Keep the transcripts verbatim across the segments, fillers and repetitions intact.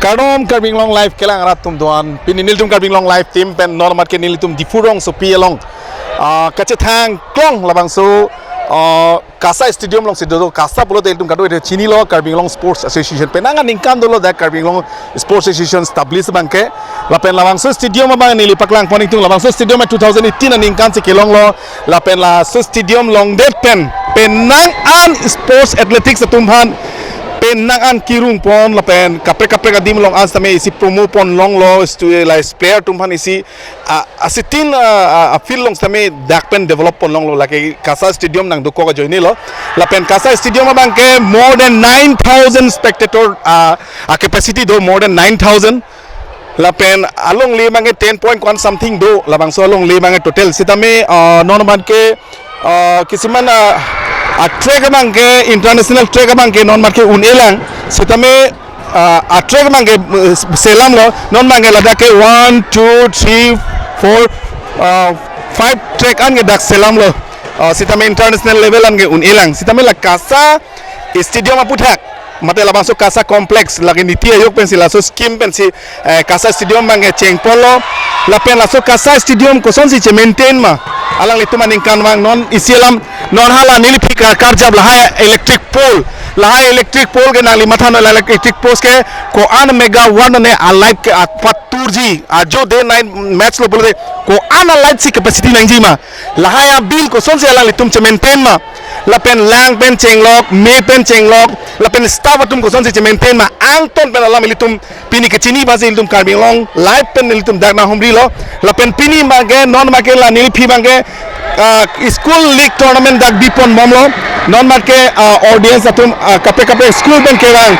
Kardom Karbi Anglong Live kelang arat atum doan. Pini nelitum Karbi Anglong Live team pen non mat ke nelitum Diphu rongsopi along, ah, kachethang klong labangso, ah, KASA Stadium alongsi do. KASA pulote ilitum kado-kave chinilo, Karbi Anglong Sports Association. Penang aningkan dolo dak Karbi Anglong Sports Association establish abangke. Lapen labangso stadium abang neli paklang pon ingtung. Labangso stadium two thousand eighteen aningkan si kelonglo. Lapen laso stadium longdet pen penang an sports athletics atum aphan penang an kirung pon lapen kaprek kaprek adim along an sitame isi promote pon longlo, stu-, la player atum aphan isi, a, asitin, a, a, a field along sitame dak pen develop pon longlo, lake KASA Stadium nangdokok ajoinelo. Lapen KASA Stadium abangke more than nine thousand spectator, a, a capacity do, more than nine thousand. Lapen alongle abangke ten point one something do, labangso alongle abangke total. Sitame, ah, non abangke, ah, kisiman, ah, a track abangke, international track abangke non mat ke un-elang. Sitame, ah, a track abangke, eh, selamlo, non abangke ladak ke one, two, three, four, ah, five track an ke dak selamlo. Ah, sitame international level an ke un-elang. Sitame la KASA Stadium aputhak, mate labangso KASA Complex, lake NITI Aayog pensi laso scheme pensi, eh, KASA Stadium abangke chengponlo. Lapen laso KASA Stadium kosonsi che-maintain ma, alanglitum aningkanvang. Non isi alam, non hala neliphi ka-, karjap lahai electric pole, lahai electric pole ke nangli matha non, lahai electric post ke ko-an megawatt ne a light ke apaturji, ajo day night match lo pulote ko-an a light si capacity nangji ma, lahai a bill kosonsi alanglitum che-maintain ma. Lapen lang pen chenglok, me pen chenglok, lapen staff atum kosonsi che-maintain ma, angton pen alam ilitum pini kechini aphansi ilitum Karbi Anglong Live pen ilitum dak nanghumrilo. Lapen pini abangke, non abangke la neliphi abangke, ah, school league tournament dak bipon bomlo. Non mat ke, ah, audience atum, ah, kaprek kaprek school pen kevang,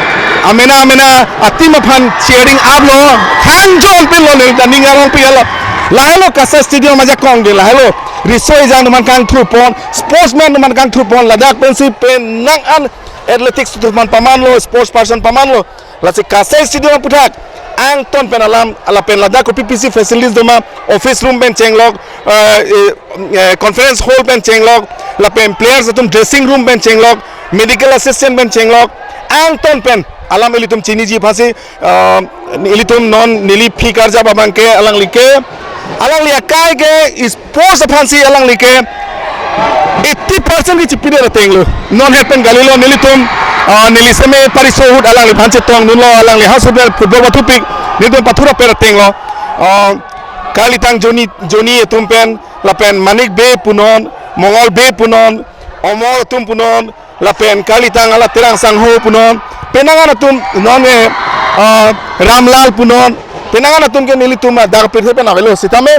amena amena a team aphan cheering up lo. Thang jon pen lo, neli ta ning arong pi lo. Lahelo KASA Stadium ajakong ke, lahelo riso ejang atum aphan kangthur pon, sportsman atum aphan kangthur pon, ladak pensi penang an athletics atum aphan pamanlo, sports person pamanlo. Lasi KASA Stadium aputhak angton pen alam, lapen ladak kopi pisi facilities doma, office room pen chenglok, eh, eh, eh, conference hall pen chenglok, lapen players atum dressing room pen chenglok, medical assistant pen chenglok, angton pen alam ilitum chiniji aphansi, ah, ilitum non neliphi karjap abangke alangli ke, alangli akai ke sports aphansi alangli ke eighty percent ke chipidet atenglo. Non het pen kalilo nelitum, ah, neli seme pariso ahut alangliphan chetongdunlo, alangli ha sudel football pathupik, nelitum pathurapet atenglo. Ah, kalitang Joni, Joni atum pen, lapen Manik Bey punon, Mongol Bey punon, Omor atum punon, lapen kalitang ala Terang Sangho punon, penang an atum non, eh, ah, Ramlal punon, penang an atum ke nelitum adak pirthe pen avelo. Sitame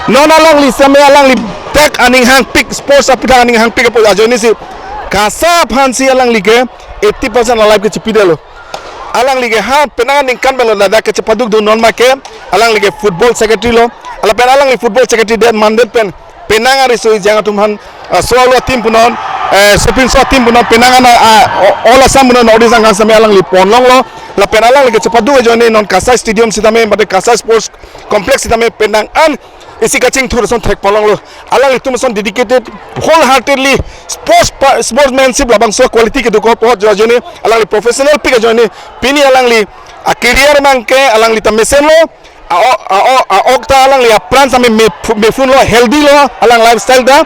non alangli seme alangli dak aning hangpik, sports aputhak aning hangpik apo ajoinesi KASA aphansi alangli ke eighty percent a light ke chipidetlo. Alangli ke ha penang aningkan pen lo ladak ke chepadukdun, non mat ke alangli ke football secretary lo. Lapen alangli football secretary det mandet pen penang ariso ejang atum aphan, ah, so alo team punon, eh, Supreme so team punon, penang an, ah, o-, all Assam punon, North East angkang sitame alangli pon longlo. Lapen alangli ke chepaduk ajoine non KASA Stadium sitame, mate KASA Sports Complex sitame penang an isi kachingthur ason thek pon longlo. Alanglitum ason dedicated wholeheartedly sports pa-, sportsmanship labangso quality kedokok apot ajoine, alangli professional pik ajoine, pini alangli a career abangke alangli ta mesenlo, a-o-, a-o-, a-ok ta alangli apran sitame me-, mephunlo, healthy lo alang lifestyle ta.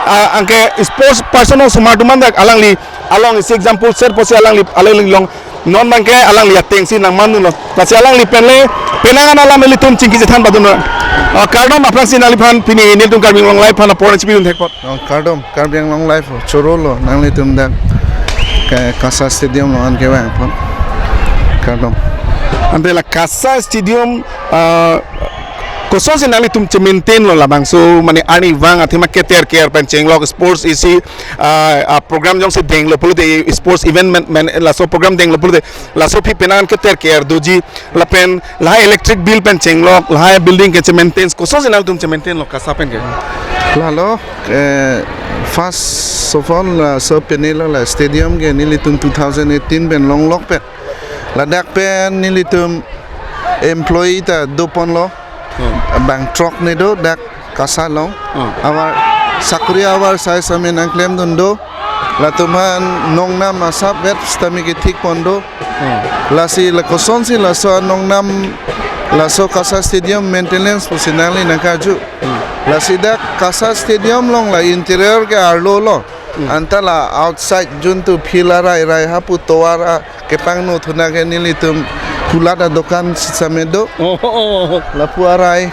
A, anke sports person osomar atum an dak alangli along isi example set pusi alangli, alangli along non abangke alangli atengsi nangmandunlo. Lasi alangli pen le penang an alam ilitum chingki chethan padunlo. Ah, kardom aphrangsi nangliphan pini nelitum Karbi Anglong Live aphan apor chipidun thek apot. Oh, kardom, Karbi Anglong Live, chorolo, nanglitum dak ke KASA Stadium along an kevang apot. Kardom. Ante la KASA Stadium, ah, kosonsi nanglitum che-maintain lo labangso, mane arnivang athema keter ker pen chenglok sports isi, ah, ah, program jongsi denglo pulote, sports event men, men, laso program denglo pulote, laso aphi penang keter ker doji, lapen lahai electric bill pen chenglok, lahai building ke che-maintain, kosonsi nanglitum che-maintain lo KASA pen ke? Lalo, eh, first of all, laso pini lo la stadium ke nelitum two thousand eighteen pen longlok pen. Ladak pen nelitum employee ta doponlo. Hmm. Bang throk ne do dak KASA along. Hmm. Abar sakori abar sai sitame nangklemdun do. Latum aphan nongnam asap vet sitame kethik pon do. Hmm. Lasi la kosonsi laso anong nam, laso KASA Stadium maintenance pusi nangli nangkarju. Hmm. Lasi dak KASA Stadium along la interior ke arlo lo. Hmm. Anta la outside juntu field arai rai hapu tovar a kepangno thuna ke nelitum kulat adokan sitame do. Oh, oh, oh. Lapu arai,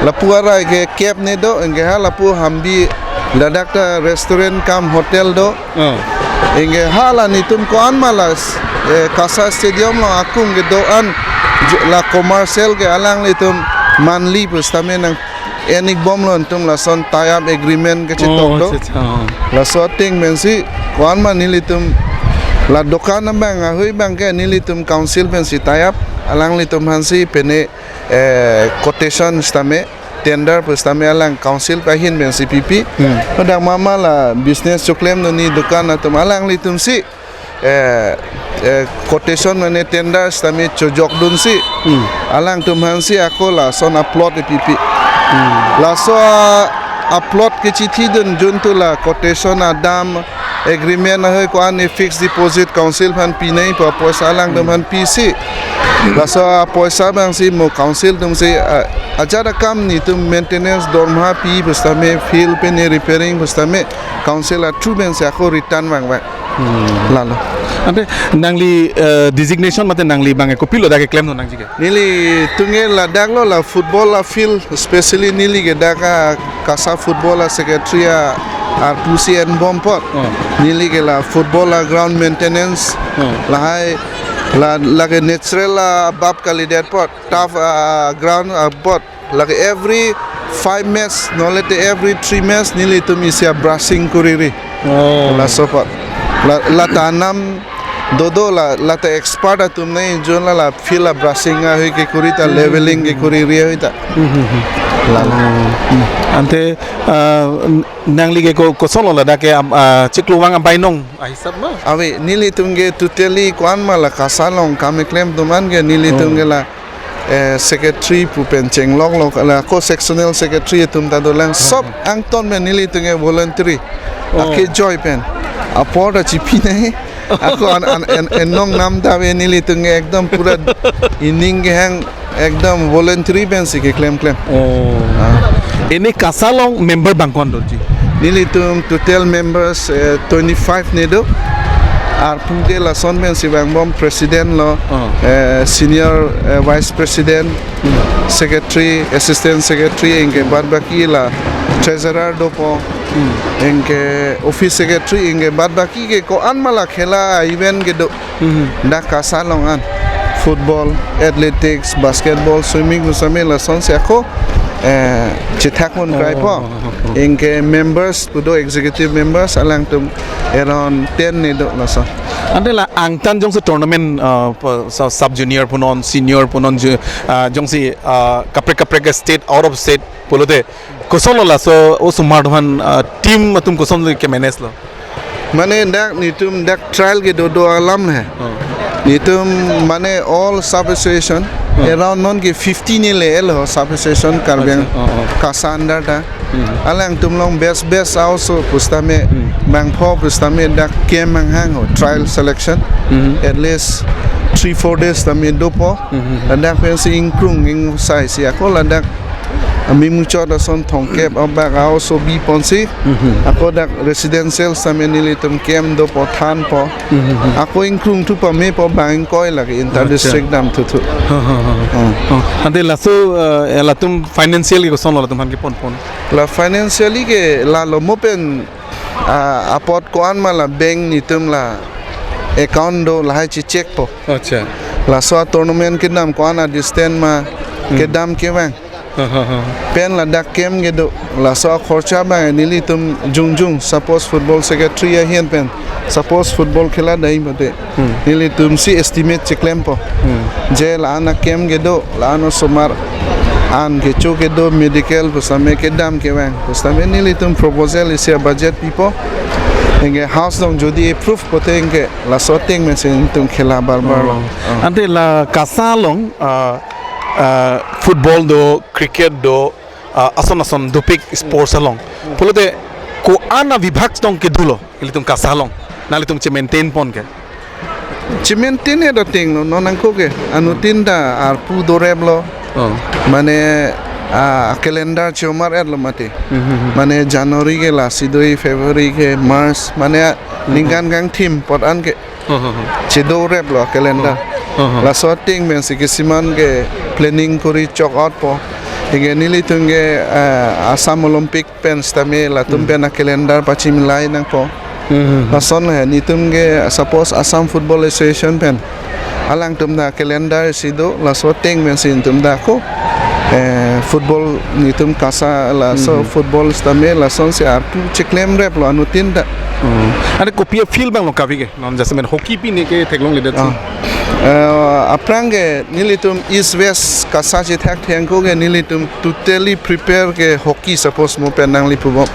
lapu arai ke kep ne do, anke ha lapu Hambi ladak ta restaurant cum hotel do. Oh. Anke hala nelitum ko-an ma la, eh, KASA Stadium along akung kedo-an ju-, la commercial ke alanglitum monthly pusitame nang enik bomlo, nelitum lason tie up agreement kachetok do. Oh, acha, acha, oh. Laso ateng pensi ko-an ma nelitum la dokan abang ahui abang ke nelitum council pensi tie up, alanglitum aphansi pene, eh, quotation sitame, tender pusitame alang council ahin pensi pipi. Hmm. Hadak mama la business choklem dun, ne dokan atum alanglitumsi, eh, eh, quotation mane tender sitame chojok dunsi. Hmm. Alangtum aphansi ako lason a plot pipi. Hmm. Laso a, a plot kechithi dun juntu la quotation adam agreement ahui ko-an ne fixed deposit council aphan pinai pu apoisa alangtum aphan pisi. Laso apoisa abangsi mo council atumsi, ah, ajat akam nelitum maintenance dorma pi pusitame field pene repairing pusitame council a through pensi ako return vangvang. Hmm. Lalo. Ante nangli, eh, designation mate nangli abang kopilo dak keklem non nangji ke? Nelitum ke ladak lo la football a field, especially neli ke dak a KASA football a secretary a arpusi enbom apot. Oh. Neli ke la football a ground maintenance. Oh. Lahai la, lake natural a bab kalidet apot, turf a ground apot. Lake every five match, nonle te every three match, nelitum isi a brushing kuriri. Oh. Laso apot. La, la ta anam dodo la, la ta expert atum nai jun la, la field a brushing ahui kekuri ta, hmm, leveling kekuriri ahui ta. Hmm, hmm, hmm. Lalo. Hmm. Ante, ah, n-, nangli ke ko, kosonlo ladak ke, am, ah, chiklo vang abainong ahisap ma? Ave, nelitum ke totally ko-an ma la KASA along kam keklem atum an ke nelitum, oh, ke la, eh, secretary pu pen chenglok lo, la ko sectional secretary atum ta dolang. Sob, hmm, angton pen nelitum ke voluntary. Oh. Ake joy pen. Apor ta chipinai. Ako an, an, an, enong nam ta ave, nelitum ke ekdom pura ining kehang ekdom voluntary pensi keklem klem. Oh. Ah. Ini KASA along member bang ko-an doji? Nelitum total members, eh, twenty-five ne do. Arpu ke lason pensi vangbom, president lo, oh, eh, senior, eh, vice president, hmm, secretary, assistant secretary, anke bad baki la treasurer dopo, hmm, anke office secretary, anke bad baki ke ko-an ma la khela event kedo. Mhm. Dak KASA along an football, athletics, basketball, swimming, pusitame lasonsi ako, eh, chethak mon kraipo. Oh, oh, oh, oh. Anke members pu do, executive members alangtum around ten ne do lason. Ante la angtan jongsi tournament, uh, pa-, sa-, sub junior punon, senior punon, ju-, uh, jongsi, uh, kaprek kaprek ke state, out of state pulote, kosonlo laso osomar atum aphan, ah, team atum kosonlo ke manage lo? Mane dak nelitum dak trial kedo do alam he. Oh. Nelitum mane all sub association, oh, around non ke fifty ne le-el ho sub association Karbi Ang-, acha, oh, oh, KASA under ta. Hmm. Alangtum along best best also pusitame, hmm, bangpho pusitame dak kem manghang ho trial selection. Hmm. At least three four days tame dopo. Hmm. Ladak pensi ingkrung ingsai si ako ladak ami muchot ason thomkep abak a-oso biponsi. Mhm. Ako dak residential sitame nelitum kem dopo thanpo. Mhm. Ako ingkrung thu pamepo bang ingkoi lake inter, acha, district dam thuthu. Ha, ha, ha. Hmm. Oh, ante laso, eh, latum financially kosonlo latum aphan keponpon? La financially ke lalo mo pen, ah, apot ko-an ma la bank nelitum la account do lahai checheckpo. Acha. Laso a-tournament kedam ko-an a-distance ma, hmm, kedam kevang. Ha, ha, ha. Pen ladak kem kedo, laso akhorcha abang nelitum jongjong, suppose football secretary ahin pen, suppose football khela dai mate. Hmm. Nelitumsi estimate cheklempo. Hmm. Je la-an akem kedo, la-an osomar an kecho kedo, medical pusitame kedam kevang pusitame nelitum proposal isi a-budget pipo. Anke house along jodi approve pote anke laso ateng mesen nelitum khela barbar lo. Oh. Oh. Ante la KASA along, ah, ah, football do, cricket do, ah, ason ason dopik sports along. Pulote ko-an abibhag tong kedo lo ilitum KASA along, nanglitum che-maintain pon ke? Chimen tin he do ting lo, non angko ke, anutin ta arpu dorep lo. Oh. Mane, ah, calendar chomar et lo mati. Hmm, hmm, hmm. Mane January ke lasi do, February ke, March, mane, ah, ningkan kangthim apot an ke. Oh, oh, oh. Chedorep lo calendar. Oh, oh, oh. Laso ating pensi kisiman ke planning kori chok out po. Hingke nelitum ke, ah, Assam Olympic pen sitame latum, hmm, pen a calendar pachimilai nangpo. Hmm, hmm, hmm. Lason he, netum ke suppose Assam Football Association pen alangtum ta calendar si do, laso ating pensi netum ta ko, eh, football netum KASA laso, hmm, hmm, football sitame lasonsi arpu cheklemrep lo anutin ta. Hmm. Ane kopi a field abang lo kavi ke? Non jasemet hockey pine ke theklongledet si. Ah. Eh, aphrang ke nelitum East West KASA chethak thengko ke nelitum totally prepare ke hockey, suppose mo pen nangli pubom.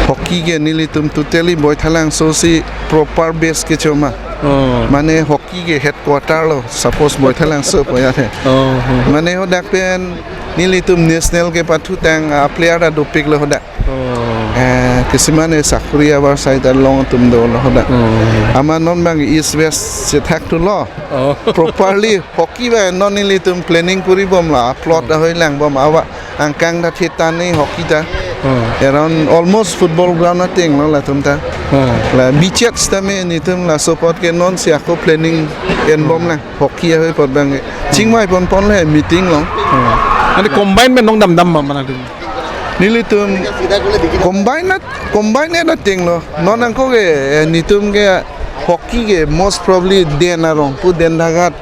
Hockey ke nelitum totally Boithalangso si proper base kechoma. Oh. Mane hockey ke headquarter lo, suppose Boithalangso pu ya the. Oh, oh. Mane hadak pen nelitum national kepathutang, ah, player ta dopik lo hadak. Oh. Eh, kisiman e sakuri abar side along atum dolo hadak. Oh. Amat non abang East West chethak thulo. Oh. Properly hockey abang non nelitum planning kori bom la, plot, oh, ahoi lang bom, awa angkang ta theta ni hockey ta. Oh. Around almost football ground ating lo latum ta. Oh. La beach sitame netum laso apot ke nonsi ako planning en bom lang. Hockey ahoi apot abang ke. Chingvai ponpon le meeting along. Hmm. Ante combine pen nong damdam ma mane atum? Nelitum combine at, combine at ating lo. Non angko ke, eh, netum ke hockey ke most probably Den Arong pu Dendaghat.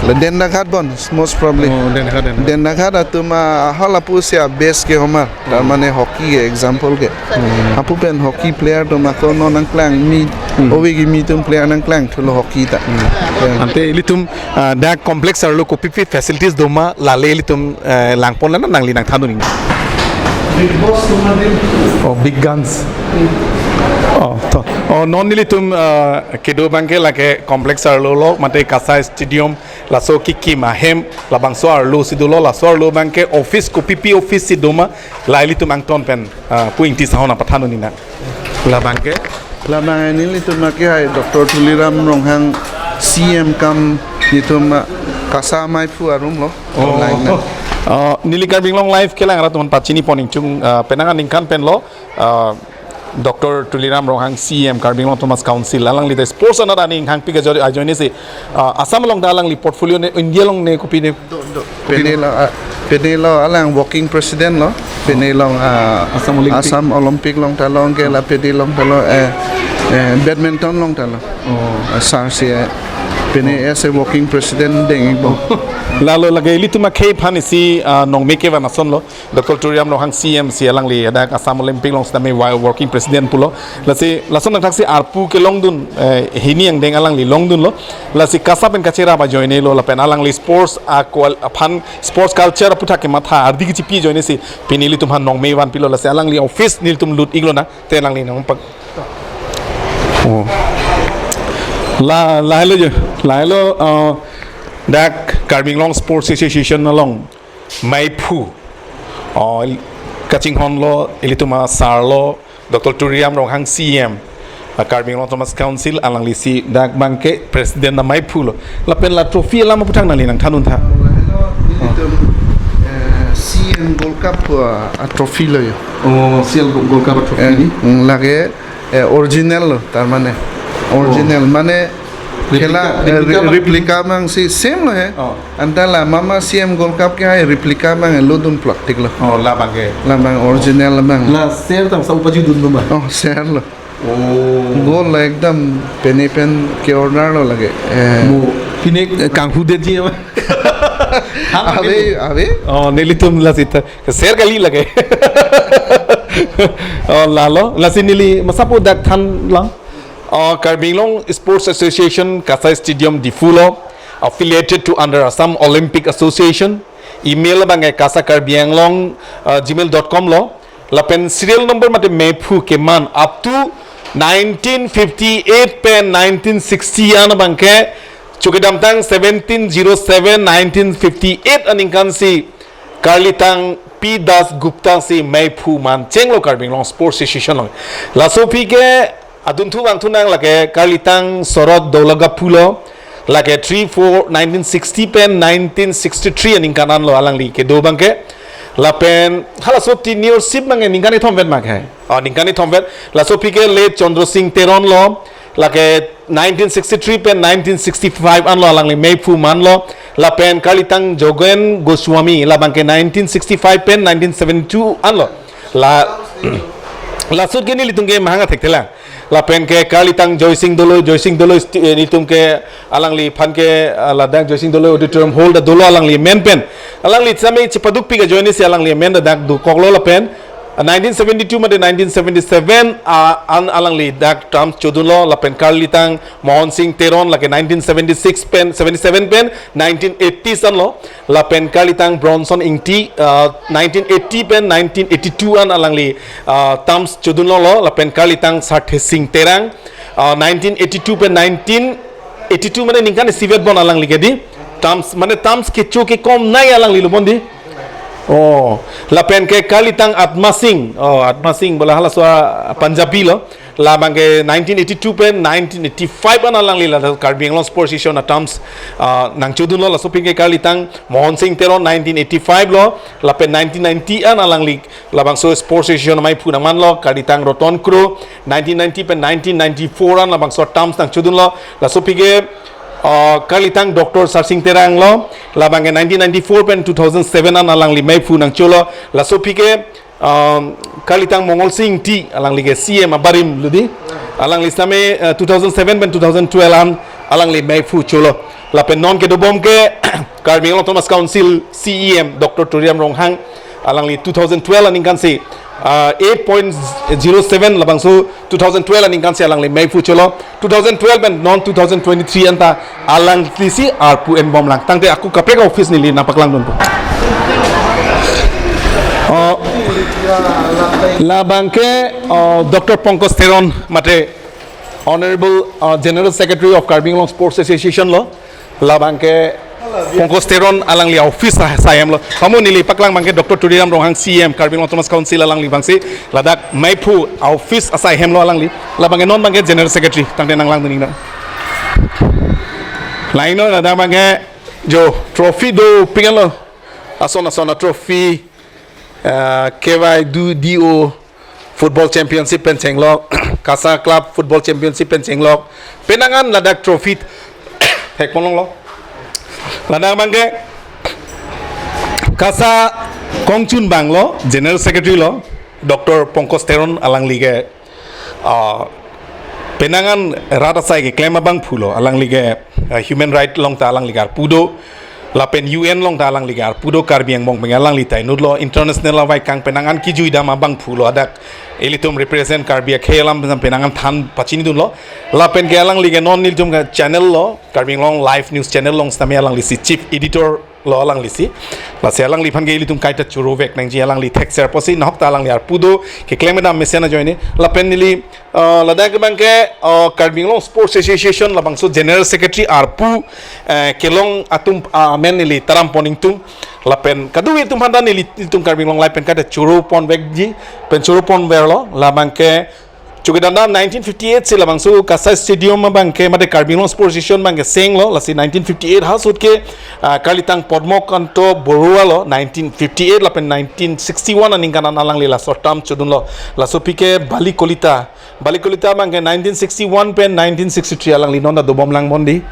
La Dendaghat bon, most probably. Oh, Dendaghat, Dendaghat. Dendaghat atum, ah, hala pusi a base ke homar. Tar mane hockey ke example ke. Hmm. Apu pen hockey player atum ako non nangklang mi, hmm, ove kimi atum player nangklang thulo hockey ta. Hmm. Ya. Ante ilitum, ah, dak complex arlo kopi pi facilities doma, lale ilitum, eh, langpon lana nangli nangthan un-e. Big Boss atum adim. Oh, Big Guns. Oh, to. Oh, non nelitum, ah, kedo abang ke lake complex arlo lo, mate KASA Stadium, laso kikim ahem, labangso arlo si dolo, laso arlo abang ke office, kopi pi office si doma, la ilitum angton pen, ah, Pu Ingti Saho nangpathan un-e nang. Labang ke? Labang nelitum ke hai Doctor Tuliram Ronghang C M cum netum, ah, KASA maiphu arum lo. Oh. Online na. Ah, neli Karbi Anglong Live kelang arat atum pachini pon ingchung, ah, penang aningkan pen lo, ah, Doctor Tuliram Ronghang C M Karbi Anglong Autonomous Council, alangli ta sports anat aning hangpi kejor ajoine si, ah, Assam along ta alangli portfolio ne, India along ne kopi ne? Do, do. Pine lo, ah, pine lo alang working president lo. Pine along, ah, Assam Olympic. Assam Olympic along ta lo, ke la pine along ta lo, eh, eh, badminton along ta lo. Oh. Ah, sar si, eh, pine as a working president deng ik bom. Lalo lake ilitum akhei aphan isi, ah, nongme kevan ason lo. Doctor Tuliram Ronghang C M si alangli dak Assam Olympic along sitame wa-, working president pulo. Lasi lason nangthaksi arpu kelongdun, eh, hini angdeng alangli longdunlo. Lasi KASA pen kacherap ajoine lo lapen alangli sports a qual-, aphan sports culture aputhak kematha ardi kechipi ajoine si pine ilitum aphan nongme vanpilo, lasi alangli office nelitum lut ik lonang, te alangli nangpak. Oh. La, lahelo jo, lahelo, uh, dak Karbi Anglong Sports Association along maiphu, oh, kachinghon lo, ilitum asar lo, Doctor Tuliram Ronghang C M, ah, Karbi Anglong Autonomous Council, alangli si dak abang ke president amaiphu lo. Lapen la trophy alam aputhak nangli nangthan un tha. Lahelo, ilitum, eh, C M Gold Cup, ah, a trophy lo jo. Oh, C M Gold Cup a trophy ni? Eh, mm, lake, eh, original lo, tar mane. Original, oh, mane replica, khela, eh, replica re-, ma? Replica abang si same lo he. Oh. Anta la mama C M Gold Cup ke hai replica abang lodun plak tik lo. Oh, labang ke. Labang original labang. La ser tang sa upajudun lo ma? Oh, ser lo. Oh. Gold lo ekdam pine pen ke-order lo lake. Eh. Mo, pine, eh, kanghu detji ma? Ave, ave. Oh, nelitum la sita. Ser kali lake. Oh, lalo. Lasi neli masa po dak than lang. Oh, Karbi Anglong Sports Association, KASA Stadium, Diphu lo, affiliated to under Assam Olympic Association. Email abang ke kasa karbi anglong, uh, gmail dot com lo. Lapen serial number mate maiphu keman up to nineteen fifty-eight pen nineteen sixty an abang ke, chukidamtang seventeen zero seven nineteen fifty-eight aningkan si Karlitang P Das Gupta si maiphu mancheng lo Karbi Anglong Sports Association lo. Laso aphi ke adunthu vangthu nang lake Karlitang Sorot Daulagaphu lo, Lake three four nineteen sixty pen nineteen sixty-three aningkan anlo alangli kedo abangke. Lapen halaso tenureship abangke ningkan kethom vet mak hai. Oh, ningkan kethom vet. Laso aphi ke late Chandra Singh Teron lo. Lake nineteen sixty-three pen nineteen sixty-five anlo alangli meiphu manlo. Lapen karlitang Jogen Goswami labangke nineteen sixty-five pen nineteen seventy-two anlo. La laso ke nelitum ke mahang athek thela. Lapen ke karlitang Joysing Doloi, Joysing Doloi sti- eh, nelitum ke alangliphan ke, ah, ladak Joysing Doloi Auditorium Hall ta dolo alangli amen pen. Alangli same chepadukpik ajoine si alangli amen ta dak dokoklo lapen, ah, nineteen seventy-two mate nineteen seventy-seven, ah, an alangli dak terms chodunlo lapen karlitang Mohan Singh Teron lake nineteen seventy-six pen, seventy-seven pen nineteen eighties anlo. Lapen karlitang Bronson Ingti, ah, nineteen eighty pen nineteen eighty-two an alangli, ah, terms chodunlo. Lapen karlitang Sarthe Singh Terang, ah, nineteen eighty-two pen nineteen eighty-two mane ningkan isivet bon alangli ke di. Terms mane terms kecho kekomnei alangli lo bon di. Oh, lapen ke karlitang Atma Singh. Oh, Atma Singh bola halaso a Punjabi lo. Labangke nineteen eighty-two pen nineteen eighty-five an alangli la Karbi Anglong Sports Association a terms, ah, nangchodunlo. Laso aphi ke karlitang Mohan Singh Teron nineteen eighty-five lo, lapen nineteen ninety an alangli labangso Sports Association meiphu nangmanlo. Karlitang Roton Kro nineteen ninety pen nineteen ninety-four an labangso terms nangchodunlo. Laso aphi ke, ah, karlitang Doctor Sarsing Terang lo, labangke nineteen ninety-four pen two thousand seven an alangli meiphu nangcholo. Laso aphi ke, um, karlitang Mongol Singh Ingti, alangli ke C M abarim lo di. Alangli same, uh, two thousand seven pen two thousand twelve an alangli meiphu cholo. Lapen non kedobom ke Karbi Anglong Autonomous Council C E M Doctor Tuliram Ronghang, alangli two thousand twelve aningkan si, uh, eight point zero seven labangso two thousand twelve aningkan si alangli meiphu cholo. Two thousand twelve pen non two thousand twenty-three anta alangli si arpu enbomlang. Tangte ako kaprek office neli nangpaklangdunpo. Oh, labangke, oh, Doctor Pankaj Teron mate Honorable, uh, General Secretary of Karbi Anglong Sports Association lo. Labangke Pankaj Teron alangli office a-, asai hem lo. Pamo neli paklang abangke Doctor Tuliram Ronghang C E M Karbi Anglong Autonomous Council alangli abangsi ladak meiphu office asai hem lo alangli. Labangke non abangke General Secretary tangte nanglangdun ingdam. Laino ladak abangke jo trophy dopik lo. Ason ason a-trophy, uh, K Y D O Football Championship pen chenglok, KASA Club Football Championship pen chenglok, penang an ladak trophy thekponlonglo. Ladak abangke KASA kongchunbang lo, General Secretary lo, Doctor Pankaj Teron alangli ke, ah, penang an rat asai keklem abangphu lo, alangli ke, ah, human right along ta alangli ke arpu do, lapen U N along ta alangli ke arpu do, Karbi angbong pen alangli ta inut lo, international avaikang penang an kijuidam abangphu lo, adak ilitum represent Karbi akhei alam penang an than pachinidunlo. Lapen ke alangli ke non nelitum ke channel lo, Karbi Anglong Live News Channel along sitame alangli si chief editor lo alangli si. Lasi alangliphan ke ilitum kaita choro vek nangji, alangli thekser pusi nahok ta alangli arpu do keklem kedam mesen ajoine. Lapen neli, uh, ladak abangke, uh, Karbi Anglong Sports Association labangso General Secretary arpu, eh, kelong atum, ah, amen neli taram pon ingtung. Lapen kadokave atum aphan ta nelitum Karbi Anglong Live pen kaita choro pon vekji, pen choro pon verlo. Labangke chukidam nineteen fifty-eight si labangso KASA Stadium abangke mate Karbi Anglong Sports Association abangke senglo. Lasi nineteen fifty-eight ha ahut ke, ah, karlitang Padma Kanto Borua lo nineteen fifty-eight lapen nineteen sixty-one aningkan an alangli laso term chodunlo. Laso aphi ke Bali Kolita, Bali Kolita abangke nineteen sixty-one pen nineteen sixty-three alangli non ta dobomlang bon di.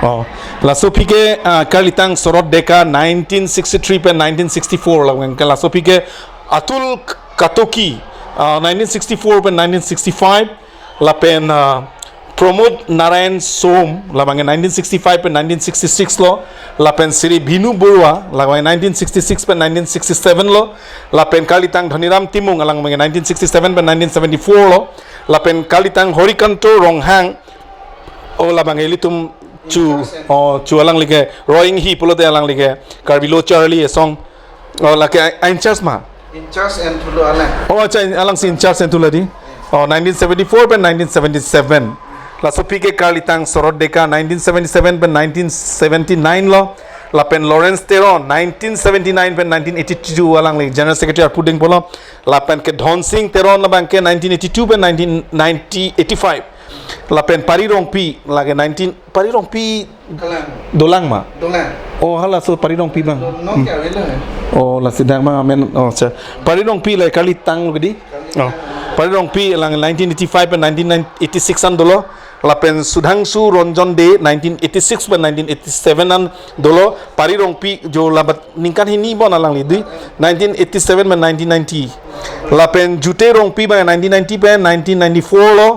Oh, laso aphi ke, ah, karlitang Sorot Deka nineteen sixty-three pen nineteen sixty-four labangke, laso aphi ke Atul Katoki, ah, nineteen sixty-four pen nineteen sixty-five, lapen, ah, Pramod Narayan Som labangke nineteen sixty-five pen nineteen sixty-six lo, lapen Sri Binu Borua labangke nineteen sixty-six pen nineteen sixty-seven lo, lapen karlitang Dhaniram Timung alangli abangke nineteen sixty-seven pen nineteen seventy-four lo, lapen karlitang Harikanto Ronghang, o labangke ilitum chu, o chu alangli ke Roing Hi pulote alangli ke Karbi Lo Charli Asong, o lake a-, a-in charge ma? In charge and thulo alang. Oh, acha, alangsi in charge and thulo di. Oh, nineteen seventy-four pen nineteen seventy-seven. Laso aphi ke karlitang Sorot Deka nineteen seventy-seven pen nineteen seventy-nine lo. Lapen Lawrence Teron nineteen seventy-nine pen nineteen eighty-two alangli General Secretary arpu dengponlo. Lapen ke Dhon Singh Teron labangke nineteen eighty-two pen nineteen ninety eighty-five. Lapen Pari Rongpi lake nineteen, Pari Rongpi Kalang. Dolang ma? Dolang. Oh, halaso Pari Rongpi abang. Dolang Hmm. ke awelo hai. Oh, lasi dak abang amen. Oh, acha. Pari Rongpi lake kalitang lo kedi? Oh. Pari Rongpi alang nineteen eighty-five pen nineteen eighty-six an dolo. Lapen Sudhangshu Ranjan Dey nineteen eighty-six pen nineteen eighty-seven an dolo. Pari Rongpi jo labat ningkan hini bon alangli di. Nineteen eighty-seven pen nineteen ninety. Lapen Jute Rongpi abang nineteen ninety pen nineteen ninety-four lo.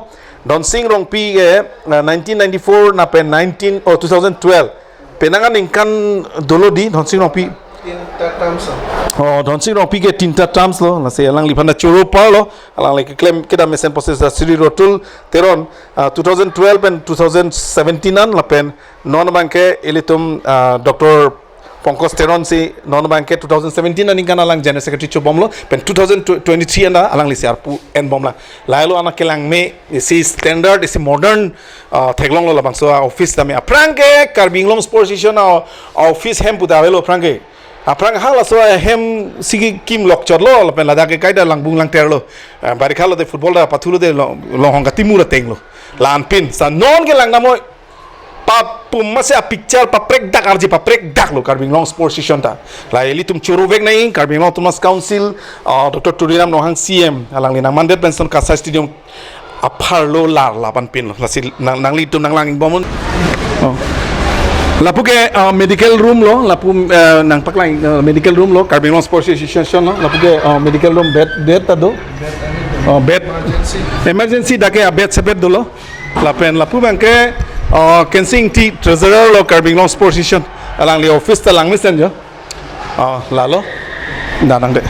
Dhonsing Rongpi ke, uh, nineteen ninety-four lapen nineteen, oh, two thousand twelve. Penang aningkan dolo di Dhonsing Rongpi. Tinta terms lo. Oh, Dhonsing Rongpi ke tinta terms lo. Lasi alangliphan ta choro par lo. Alangli keklem kedam mesen posisa Sri Rotul Teron, uh, two thousand twelve pen two thousand seventeen an lapen non abangke ilitum, uh, Doctor Pankaj Teron si non abangke two thousand seventeen aningkan alang General Secretary chobomlo, pen two thousand twenty-three anta alangli si arpu enbomlang. Lahelo anak kelangme isi standard, isi modern, ah, theklonglo labangso a-office tame. Aphrang ke Karbi Anglong Sports Association a-office hem pu ta avelo aphrang ke. Aphrang halaso ahem si kim lokchotlo lapen ladak ke kaita langbung langterlo. Ah, barikha lote football ta pathulote long, longhong katimur atenglo. La-anpin sa non ke langdamoi. Papum masi a-picture paprekdak arje paprekdaklo Karbi Anglong Sports Association ta. La ilitum choro vek nai Karbi Anglong Autonomous Council, ah, Doctor Tuliram Ronghang C E M alangli nangmandet pensi KASA Stadium apharlo lar lapan pinlo. Lasi nang, nanglitum nanglang ingbomnon. Oh. Lapu ke, ah, medical room lo, lapu, eh, nangpaklang, eh, medical room lo, Karbi Anglong Sports Association lo, lapu ke, ah, medical room bed, bed ta do. Oh, bed. Emergency. Emergency dak ke a-bed separate dolo. Lapen lapu abangke, uh, Kensing Ingti Treasurer lo Karbi Anglong Sports Association. Alangli office ta langmesen jo. Uh, lalo. Danang de.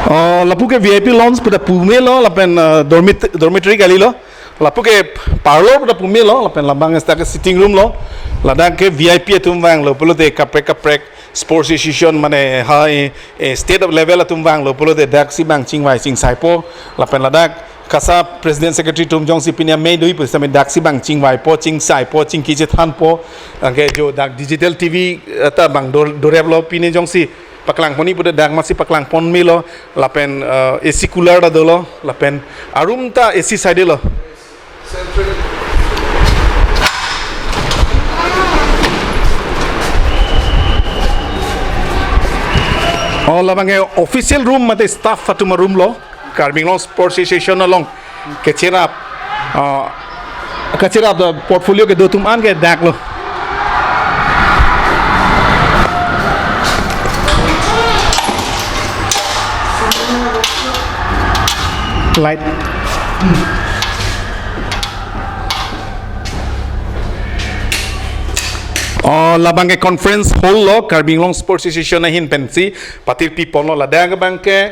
Uh, lapu ke V I P lounge pu ta pumelo lapen, uh, dormit-, dormitory kalilo. Lapu ke parlor pu ta pumelo lapen labang esta ke sitting room lo. Ladak ke V I P atum vanglo pulote kaprek kaprek Sports Association mane ha, eh, eh, state of level atum vanglo pulote daksi abang chingvai chingsaipo lapen ladak KASA President Secretary atum jongsi pini amei dui pusitame daksi abang chingvaipo, chingsaipo, chingki chethanpo. Anke jo dak digital T V, eh, ta abang dor-, doreplo pini jongsi paklangponji pute dak masi paklangpon melo lapen, eh, A C cooler ta dolo lapen a-room ta A C side lo. Oh, labang ke official room mate staff atum a-room lo, Karbi Anglong Sports Association along kecherap, ah, kecherap do portfolio kedo atum an ke dak lo. Light. Oh, labang ke conference hall lo, Karbi Anglong Sports Association ahin pensi patirpi ponlo ladak abang ke,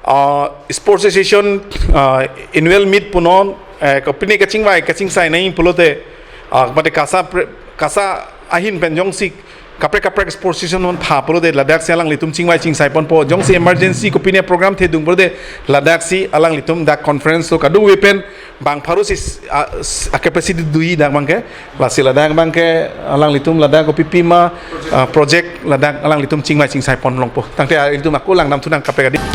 ah, Sports Association, ah, annual meet punon, eh, kopine kachingvai kachingsai nai pulote, ah, mate KASA pre-, KASA ahin pen jongsi kaprek kaprek Sports Association non tha pulote ladaksi alanglitum chingvai chingsai ponpo, jongsi emergency kopine program thedung pulote ladaksi alanglitum dak conference lo kadokave pen bang pharo si, ah, s-, a-capacity doji dak abang ke, lasi ladak abang ke alanglitum ladak kopi pima, ah, project ladak alanglitum chingvai chingsai pon longpo. Tangte, ah, ilitum ako langdam thunang kaprek adim.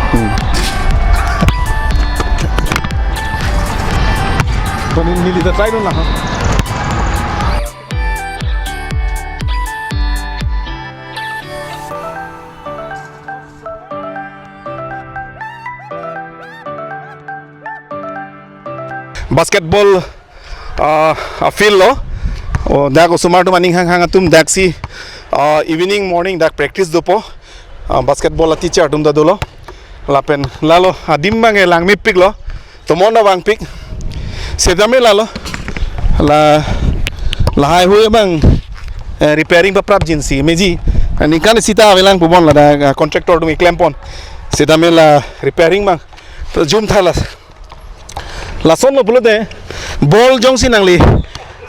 Hmm. Koni neli ta try dun na, ha? Basketball, ah, a-field lo. O, dak osomar atum aning hanghang atum daksi, ah, evening morning dak practice dopo. Ah, basketball a-teacher atum ta dolo. Lapen lalo adim abang ke langmepiklo. Tomon ta vangpik. Setame lalo. La, lahai hui abang, eh, repairing paprap jinsi meji. Ningkan sita avelang pubon ladak, ah, contractor atum keklem pon. Setame la repairing abang. To jum tha la. Lason lo pulote ball jongsi nangli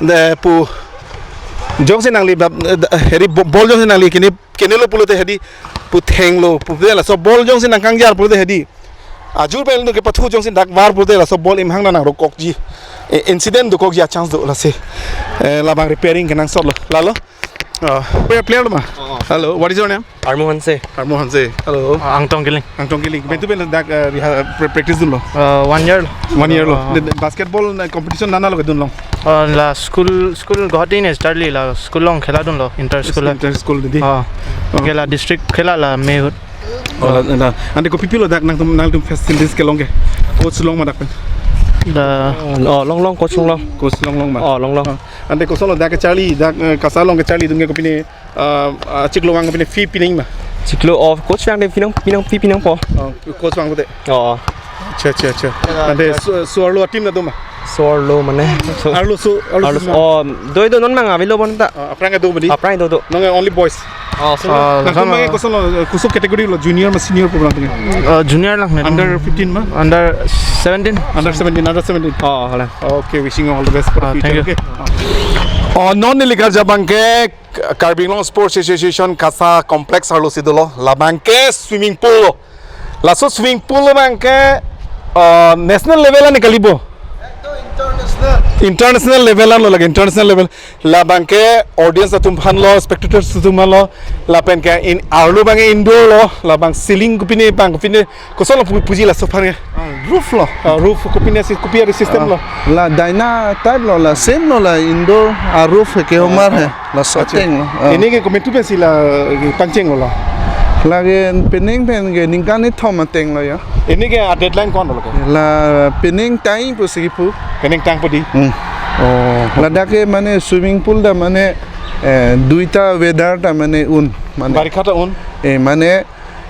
de pu Jongsi nangli bab, eh, da-, hedi bo-, ball jongsi nangli kini, kini lo pulote hedi, pu thenglo, pulote laso ball jongsi nangkangjar pulote hedi. Ajur pen nung kepathu jongsi dak var pulote laso ball imhang nangrokokji. Eh, incident dokokji a-chance do lasi. Eh, labang repairing kenangsotlo. Lalo. Uh, player, player lo ma? Oh, oh. Hello, what is your name? Armu Hanse. Armu Hanse. Hello. Uh, Angtong Kiling. Angtong Kiling. Pen tu pen dak, uh, reha-, pra-, practice dunlo? Uh, one year lo. One year lo. Uh, the, the basketball na competition nana lo dunlo? Uh, la school, school Guwahati ne start li la school along khela dunlo, inter school. Inter school di. Uh, uh, ke la district khela la mehut. Oh, la, la. Ante kopi-pi lo dak nangtum, nangtum facilities kelong ke? Coach long ma dak pen? La. Oh, long long, coach long long. Coach long long ma? Oh, long long. Uh, ante koson lo dak kecharli, dak, eh, KASA along kecharlidun ke kopine, ah, ah, chiklo vang kopine fee pining ma? Chiklo, oh, coach vang de pinang, pinang, fee pinangpo. Oh, coach vang pulote. Oh. Acha, acha, acha. Ya, ante ya. So, so arlo a-team na do ma? So arlo mane. So arlo so, arlo arlo so so, ma? Oh, doi do non mang avelo bon ta. Ah, aphrang do badi? Aphrang do do. Nang only boys? Oh, so. Ah, nang sama. Kung mang koson lo, kusuk category lo, junior ma senior program tengah? Ah, junior lang ne. Under fifteen ma? Under seventeen. Under seventeen, under seventeen. Oh, hala. Okay, wishing you all the best for the Ah, future. Thank you. Okay. Oh, non neli karjap abang ke Karbi Anglong Sports Association KASA Complex arlo si dolo, labang ke swimming pool lo. Laso swimming pool abang ke, uh, national level an kalibo? International level an lo lagi, international level. Labang ke audience atum aphan lo, spectators atum aphan lo, lapen ke in arlo abang ke indoor lo, labang ceiling kopine bang kopine koson lo pu-, puji laso aphan ke? Ah, roof lo. Ah, roof kopine si kopi ari system lo? Ah, la dyna type lo, la same lo, la indoor, ah, roof ke homar he. Laso Acha. Ateng lo. Ah. Ini ke komantu pensi la, eh, pangcheng lo? Lake penang pen ke ningkan kethom ateng lo ya. Ini ke a-deadline ko-an lo ke? La penang tang pusi kipu. Penang tang pu di? Hmm. Oh. Ladak ke mane swimming pool ta mane, eh, duita weather ta mane un. Mane. Barikha ta un? Eh, mane,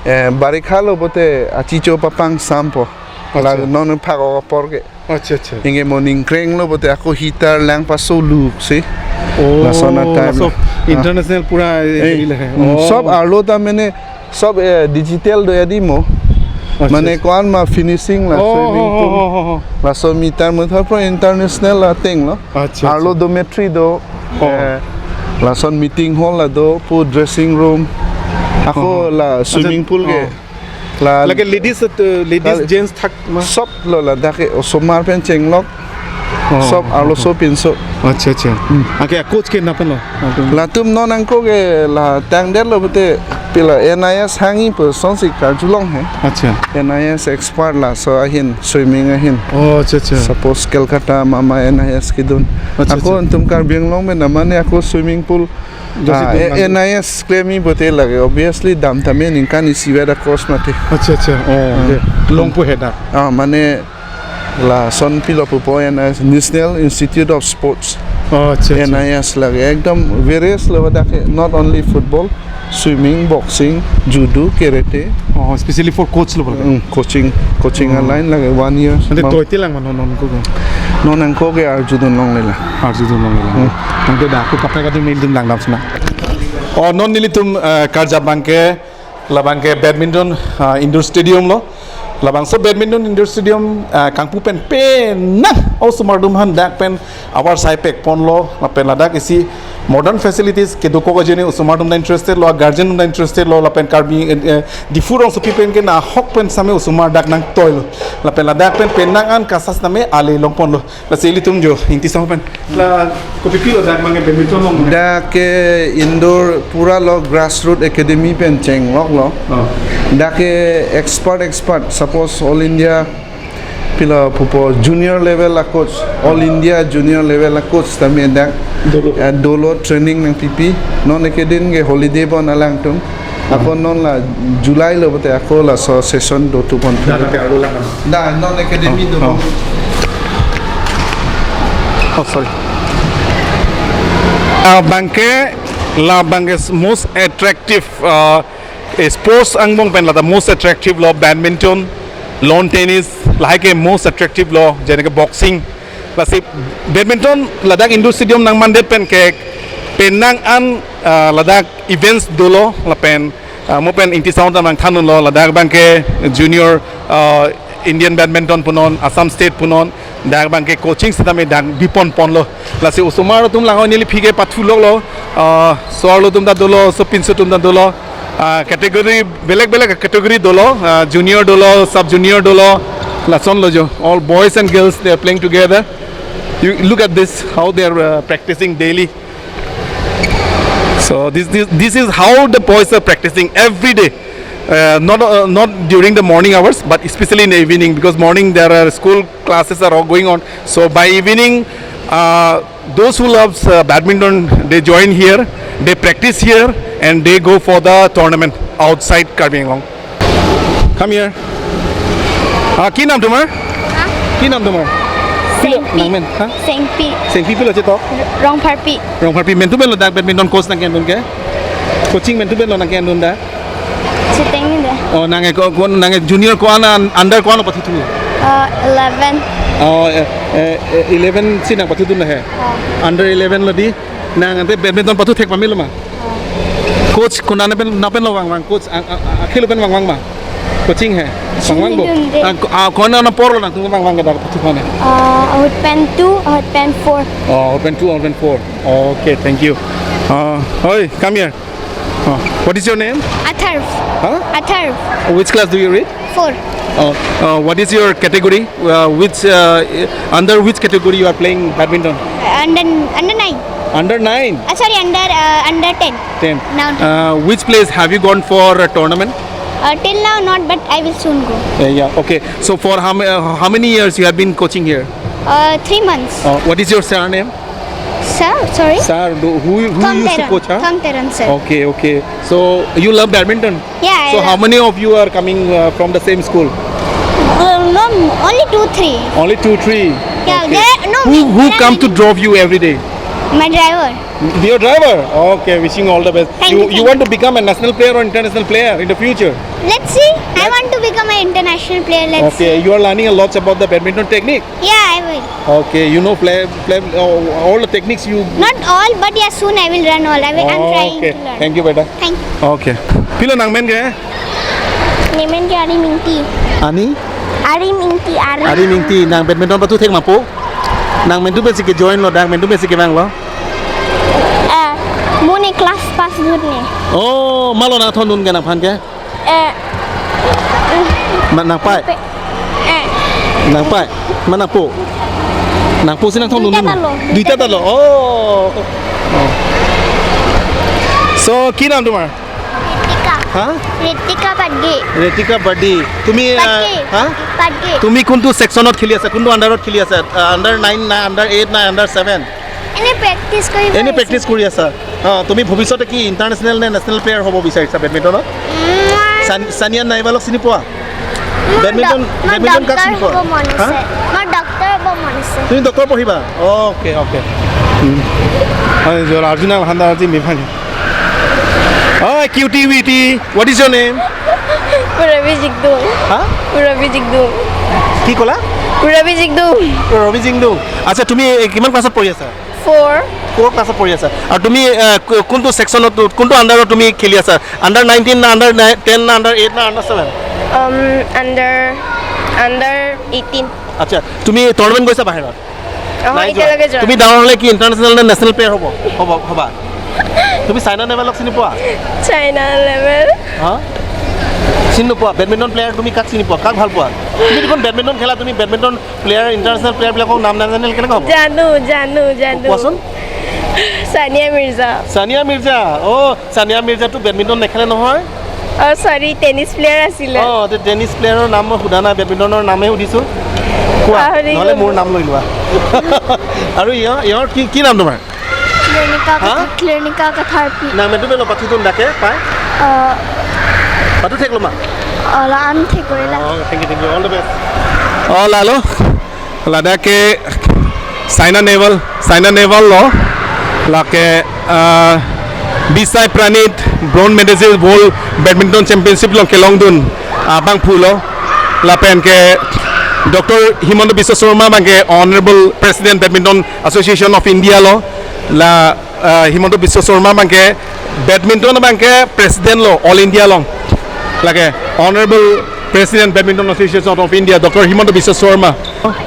eh, barikha lo pulote achicho papang sampo. Acha. La non phak apor ke. Acha, acha. Inge morning kreng lo pulote ako heater lang paso luk si. Oh, lason atan. Laso international pura, eh, eh, heri le. Hmm, oh. Sob arlo ta mane, sob, eh, digital do adi mo. Acha, mane acha. Ko-an ma finishing la, oh, swimming pool. Oh, oh, oh, oh. Laso meter muthar pro international ateng lo. Acha, arlo acha. Dormitory do. Oh. Eh, lason meeting hall la do, pu dressing room. Ako, oh, oh, la swimming pool ke. Oh. La lake ladies, uh, ladies, la gents thak ma? Sob lo ladak ke osomar pen chenglok. Oh, sob arlo oh, oh. So pinso. Acha, acha. Hmm. Anke a-coach ke nangpinlo? Latum non angko ke la tangdet lo pulote pila N I S hangji pu asonsi karjulong he. Acha. N I S expert laso ahin, swimming ahin. Oh, acha, acha. Suppose Kolkata mama N I S kedun. Acha, ako acha. Antum Karbi Anglong pen namane ako swimming pool Josi ah, tun eh, nang- N I S klemji pulote lake, obviously dam tame ningkan isi veda course mati. Acha, acha. Oh, ah. Okay. Longpo he dak. Ah, mane lason pilo pupo N I S, National Institute of Sports. Oh, acha, acha. N I S lake. Ekdom various level dak, not only football, swimming, boxing, judo, karate. Oh, especially for coach lo bang. Mm, coaching, coaching oh. Line lake one year. Ante bang. Toite lang ma non non ko ko. Non angko ke arjudun longle la. Arjudun longle la. Hmm. Tangte dak ko kaprek atum nelitum langdam sina. Oh, non nelitum, eh, karjap abang ke, labang ke badminton, eh, indoor stadium lo. Labangso badminton indoor stadium, eh, kangpu pen penang osomar atum aphan dak pen avarsai pekponlo, lapen ladak isi modern facilities kedokok ajoine osomar atum ta interested lo, guardian atum ta interested lo, lapen Karbi, eh, eh, Diphu rongsopi pen ke nahok pen same osomar dak nangtoilo. Lapen ladak pen penang an KASA sitame ale longponlo. Lasi ilitum jo, Ingti Song pen. La kopi-pi lo dak abang ke badminton long. Dak ke indoor pura lo grassroot academy pen chenglok lo. Oh. Dak ke expert, expert. Suppose All India pilo pupo junior level a-coach, All India junior level a-coach tame dak, dolo. Eh, dolo training nangpipi, non ekedin ke holiday bon alangtum. Ako non la July lo pulote ako laso session do tu pon. Da, da, da, da, da. Da, non academy do. Oh, oh. Oh, sorry. Ah, abang ke, labang ke most attractive, ah, eh, sports angbong pen lata most attractive lo badminton, lawn tennis, lahai ke most attractive lo, jene ke boxing. Lasi badminton ladak indoor stadium nangmandet pen ke penang an, ah, ladak events dolo lapen, ah, mo pen Ingti Song ta nangthandunlo ladak abang ke junior, ah, Indian badminton punon, Assam State punon, dak abangke coaching sitame dak bipon ponlo. Lasi osomar atum lang neli phike pathu loklo, ah, so-arlo atum ta dolo, sopinso atum ta dolo, ah, category, belek belek category dolo, ah, junior dolo, sub junior dolo, lasonlo jo. All boys and girls, they are playing together. You look at this, how they are, uh, practicing daily. So this, this, this is how the boys are practicing every day. Uh, not, uh, not during the morning hours, but especially in the evening, because morning there are school classes are all going on. So by evening, uh, those who loves, uh, badminton, they join here, they practice here, and they go for the tournament outside Karbi Anglong. Come here. Ah, কি নাম তোমাৰ? কি নাম তোমাৰ? পিল-, চেংপি। নাম মেন, হা? চেংপি। চেংপি pilo chetok? ৰংফাৰপি। ৰংফাৰপি, mentu pen lo dak badminton coach nangkendun ke? Coaching mentu pen lo nangkendun dak? Chiteng ni de. Oh, nang ek ko, nang ek junior ko-an, under ko-an lo pathu thu? Uh, eleven. Oh, eh, eh, eh, eleven si nang pathu thu na he? Oh. Under eleven lo di. Nang ante badminton pathu thek pamelo ma? Coach konat pen, nang pen lo vangvang, coach a, a, a, akhil pen vangvang ma? Coaching he. Vangvang bo. Dunde. Ah, ko-, ah, konat apor lo nangtum vangvang ke dak pathu kone? Ah, ahut pen two, ahut pen four. Oh, ahut pen two, ahut pen four. Okay, thank you. Uh, oi, come here. Uh, what is your name? Atharv. Huh? Atharv. Which class do you read? Four. Uh, uh, what is your category? Uh, which, uh, under which category you are playing badminton? Under, under nine. Under nine? Uh, sorry, under, uh, under ten. Ten. Now ten. Uh, which place have you gone for a tournament? Uh, till now not, but I will soon go. Uh, yeah, okay. So for how, ma- uh, how many years you have been coaching here? Uh, three months. Uh, what is your surname? Sir, sorry? Sir, do, who, who Thom used to Teron. Coach, huh? Thom Teron, sir. Okay, okay. So you love badminton? Yeah, I So how love many of you are coming, uh, from the same school? Um, um, only two, three. Only two, three. Yeah, Okay. there, no, Who, who there are come to many. Drop you every day? My driver. Your driver? Okay, wishing you all the best. Thank You, you, you thank want you. To become a national player or international player in the future? Let's see. I Let's want to become an international player. Let's Okay, see. You are learning a lot about the badminton technique. Yeah, I will. Okay, you know play, play uh, all the techniques you. Not all, but yeah, soon I will learn all. I will, I'm trying Okay, to learn. Thank you, beta. Thank you. Okay. Pilo nang men ke? Nemen ke Arim Ingti. Ani? Arim Ingti, Arim. Arim Ingti, nang badminton pathu thek ma po? Nang mentu pensi ke join lo, nang mentu pensi kevang lo? Eh, mo ne class pass dun ne. Oh, malo nangthondun ke nangphan ke? Eh. Ma nangpai? Pe-, eh. Nangpai? Ma nangpo? Nangpo si nangthondun Duita ma? Ta lo. Duita ta lo. Oh. Oh. So, কি নাম তোমাৰ? ঋতিকা। হা? ঋতিকা পাডগি। ঋতিকা পাডগি। তুমি, আহ, পাডগি। হা? পাডগি। তুমি কোনটো ছেকশ্যনত খেলি আছা? কোনটো আণ্ডাৰত খেলি আছা? আহ, আণ্ডাৰ নাইন না, আণ্ডাৰ এইট না, আণ্ডাৰ ছেভেন? এনে প্ৰেক্টিছ কৰি এনে ভাল প্ৰেক্টিছ আছে। কৰি আছা? অ, তুমি ভৱিষ্যতে কি ইণ্টাৰনেশ্যনেল নে নেশ্যনেল প্লেয়াৰ হ'ব বিচাৰিছা বেডমিণ্টনত? উম, মই চান-, ছানিয়া নেহৱালক চিনি পোৱা? মোৰ বেডমিণ্টন, ডক-, মোৰ বেডমিণ্টন কাক চিনি ডক্টৰ পোৱা? হ'ব মন হা? আছে। মোৰ ডক্টৰ হ'ব মন আছে। তুমি ডক্টৰ পঢ়িবা? Okay, okay. উম। হয়, জল আৰ্জুন আল হান্দা আজি মিভাঙে। অ, cutie witty, what is your name? Purabi Jigdung. হা? Purabi Jigdung. কি ক'লা? Purabi Jigdung. ৰবি জিংদু। আচ্ছা, তুমি এই কিমান ক্লাছত পঢ়ি আছা? Four. ফ'ৰ ক্লাছত পঢ়ি আছা। আৰু তুমি, আহ, কো-, কোনটো ছেকশ্যনত, কোনটো আণ্ডাৰত তুমি খেলি আছা? আণ্ডাৰ নাইনটিন না, আণ্ডাৰ নাই-, টেন না, আণ্ডাৰ এইট না, under seven? Um, under, under eighteen. আচ্ছা, তুমি টুৰ্ণামেণ্ট গৈছা বাহিৰত? অ, নাই যোৱা। এতিয়ালৈকে যোৱা তুমি নাই। ডাঙৰ হ'লে কি ইণ্টাৰনেশ্যনেল নে নেশ্যনেল প্লেয়াৰ হ'ব? হ'ব, হ'বা। তুমি ছাইনা নেহৱালক চিনি পোৱা? ছাইনা নেহৱাল। হা? চিনি নোপোৱা? বেডমিণ্টন প্লেয়াৰ তুমি কাক চিনি পোৱা? কাক ভাল পোৱা? তুমি দেখোন বেডমিণ্টন খেলা, তুমি বেডমিণ্টন প্লেয়াৰ, ইণ্টাৰনেশ্যনেল প্লেয়াৰবিলাকৰ নাম নাজানিলে কেনেকৈ হ'ব? জানো, জানো, জানো। কোৱাচোন। ছানিয়া মিৰ্জা। ছানিয়া মিৰ্জা। অ', ছানিয়া মিৰ্জাটো বেডমিণ্টন নেখেলে নহয়। অ', চৰি, টেনিছ প্লেয়াৰ আছিলে। অ', তে টেনিছ প্লেয়াৰৰ নাম মই সোধা নাই, বেডমিণ্টনৰ নামহে সুধিছো। কোৱা, পাহৰি নহ'লে গ'লো। মোৰ নাম লৈ লোৱা। আৰু ইয়াৰ, ইয়াৰ কি, কি নাম তোমাৰ? Klinika হা? Kathar-, Klinika Katharpi. Nang mentu pen lo pathu dun dak ke, pai? Uh, Pathu thek lo ma? Ola an thek ko ila. Oh, thank you, thank you. All the best. Oh, lalo. Ladak ke Saina Nehwal, Saina Nehwal lo. Lake, ah, Bisai Pranit Bronze Medalist World Badminton Championship along kelongdun, ah, abangphu lo. Lapen ke Doctor Himanta Biswa Sarma abangke Honorable President Badminton Association of India lo. La, ah, Himanta Biswa Sarma abangke badminton abangke president lo All India along. Lake Honorable President Badminton Association of India, Doctor Himanta Biswa Sarma,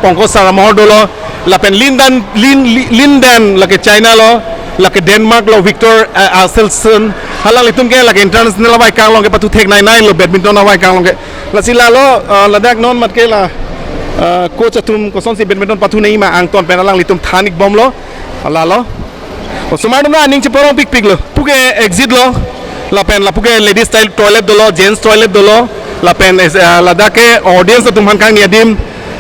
Pankaj Saramohor dolo, lapen Lin Dan, Lin, Lin Dan, lake China lo, lake Denmark lo, Viktor, eh, Axelsen, halanglitum ke lake international awai kanglong ke pathu theknei nei lo, badminton awai kanglong ke. Lasi lalo, eh, ladak non mat ke la, eh, coach atum kosonsi badminton pathunei ma angton pen alanglitum than-ik bomlo, lalo. Osomar atum aning cheparong pikpik lo. Puke exit lo. Lapen lapuke ladies style toilet dolo, gents toilet dolo. Lapen es-, ah, ladak ke audience atum aphan kangni adim.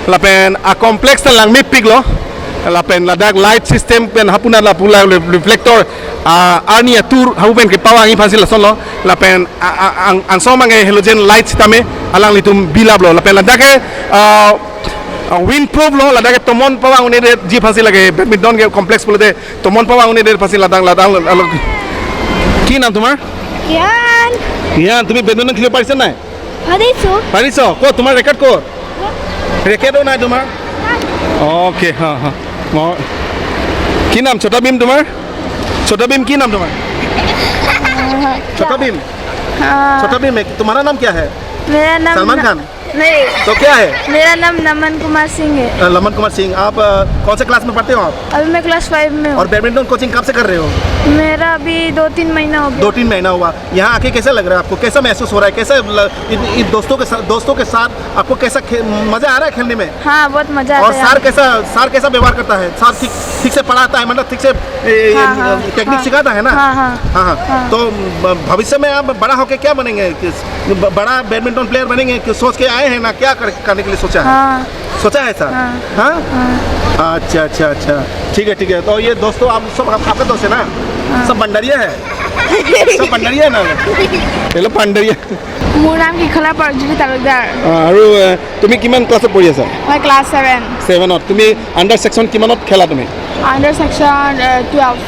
Lapen a-complex ta langmepik lo. Lapen ladak light system pen hapunat lapu la re-, reflector, ah, arni atur hapu pen kepavangji aphansi lason lo. Lapen a, a, ang, angsong abang ke halogen light sitame alanglitum bilap lo. Lapen ladak ke, ah, ah, windproof lo. Ladak ke tomon pavang un-edetji aphansi lake badminton ke complex pulote tomon pavang un-edet aphansi ladak, ladak, ladak. কি নাম তোমাৰ? জ্ঞান। জ্ঞান, তুমি বেডমিণ্টন খেলিব পাৰিছা নাই? পাৰিছো। পাৰিছ? ক'ত তোমাৰ ৰেকেট ক'ত? ৰেকেটো নাই তোমাৰ? অ'কে, হা, হা। মই, কি নাম? ছোটা ভীম তোমাৰ? ছোটা ভীম কি নাম তোমাৰ? ছোটা ভীম। हाँ। छोटा भीम है। तुम्हारा नाम क्या है? मेरा नाम सलमान न-, खान? नहीं। तो क्या है? मेरा नाम नमन कुमार सिंह है। अ, नमन कुमार सिंह। आप, अ, कौन से क्लास में पढ़ते हो आप? अभी मैं क्लास फ़ाइव में हूँ। और बैडमिंटन कोचिंग कब से कर रहे हो? मेरा अभी दो तीन महीना हो गया। दो तीन महीना हुआ। यहाँ आके कैसा लग रहा है आपको? कैसा महसूस हो रहा है? कैसा ल-, इन, इन दोस्तों के साथ, दोस्तों के साथ आपको कैसा खे-, मजा आ रहा है खेलने में? हाँ, बहुत मजा आता है। और सर कैसा, सर कैसा व्यवहार करता है? सर ठीक, ठीक से पढ़ाता है, मतलब ठीक से, ए, हाँ, हाँ, टेक्निक हाँ। सिखाता है ना? हाँ, हाँ। हाँ, हाँ। हाँ। तो ब-, भविष्य में आप बड़ा होके क्या बनेंगे? किस, ब-, बड़ा बैडमिंटन प्लेयर बनेंगे? कि सोच के आए हैं ना? क्या कर, करने के लिए सोचा है? हाँ। सोचा है सर? हाँ। हाँ? हाँ। अच्छा, अच्छा, अच्छा। ठीक है, ठीक है। तो ये दोस्तों, आप सब आप, आपका दोस्त है ना? हाँ। सब भंडारिया है? सब भंडारिया है ना? ये लोग भंडारिया। মোৰ নাম কিখলা পৰজুৰি তালুকদাৰ। অ, আৰু, এ, তুমি কিমান ক্লাছত পঢ়ি আছা? মই ক্লাছ ছেভেন। ছেভেনত। তুমি আণ্ডাৰ ছেকশ্যন কিমানত খেলা তুমি? আণ্ডাৰ ছেকশ্যন, এ, টুৱেলভ।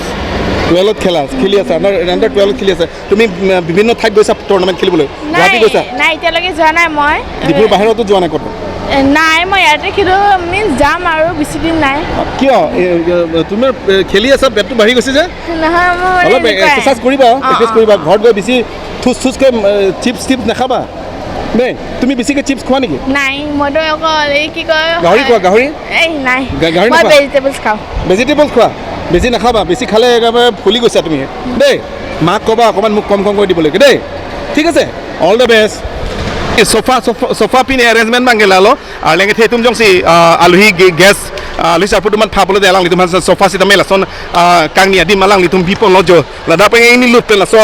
টুৱেলভত খেলা, খেলি আছা। আণ্ডাৰ, আণ্ডাৰ টুৱেলভত খেলি আছা। তুমি, উম, বিভিন্ন ঠাইত গৈছা টুৰ্ণামেণ্ট খেলিবলৈ? নাই, গুৱাহাটী গৈছা? নাই, এতিয়ালৈকে যোৱা নাই মই। ডিব্ৰুৰ বাহিৰতো যোৱা নাই ক'তো? এ, নাই, মই ইয়াতে খেলো, মিন্স যাম আৰু বেছি দিন নাই। কিয়? এ, এ, তুমি, এ, খেলি আছা, পেটটো বাঢ়ি গৈছে যে? নহয়, মোৰ অলপ এনেকুৱাই। এক্সাৰচাইজ কৰিবা, অ, প্ৰেক্টিছ অ। কৰিবা। ঘৰত গৈ বেছি থুচ থুচকে, এ, চিপছ টিপছ নাখাবা দেই। তুমি বেছিকে চিপছ খোৱা নেকি? নাই, মইতো অকল এই কি কয়, গাহৰি খোৱা, গাহৰি? এই নাই। গা-, গাহৰি মই নোখোৱা? ভেজিটেবলছ খাওঁ। ভেজিটেবলছ খোৱা? বেছি নাখাবা, বেছি খালে একেবাৰে ফুলি গৈছা তুমি দেই। মাক ক'বা অকণমান মোক কম কম কৰি দিবলৈ দেই। ঠিক আছে? All the best. এই চোফা, চোফা, চোফা পিনে arrangement abang ke lalo. Arleng kethe atum jongsi, ah, aluhi ge-, guest, ah, aluhi sarpo atum aphan pha pulote alanglitum aphan sofa sitame lason, ah, kangni adim alanglitum biponlo jo. Ladak pen ingni lut pen laso,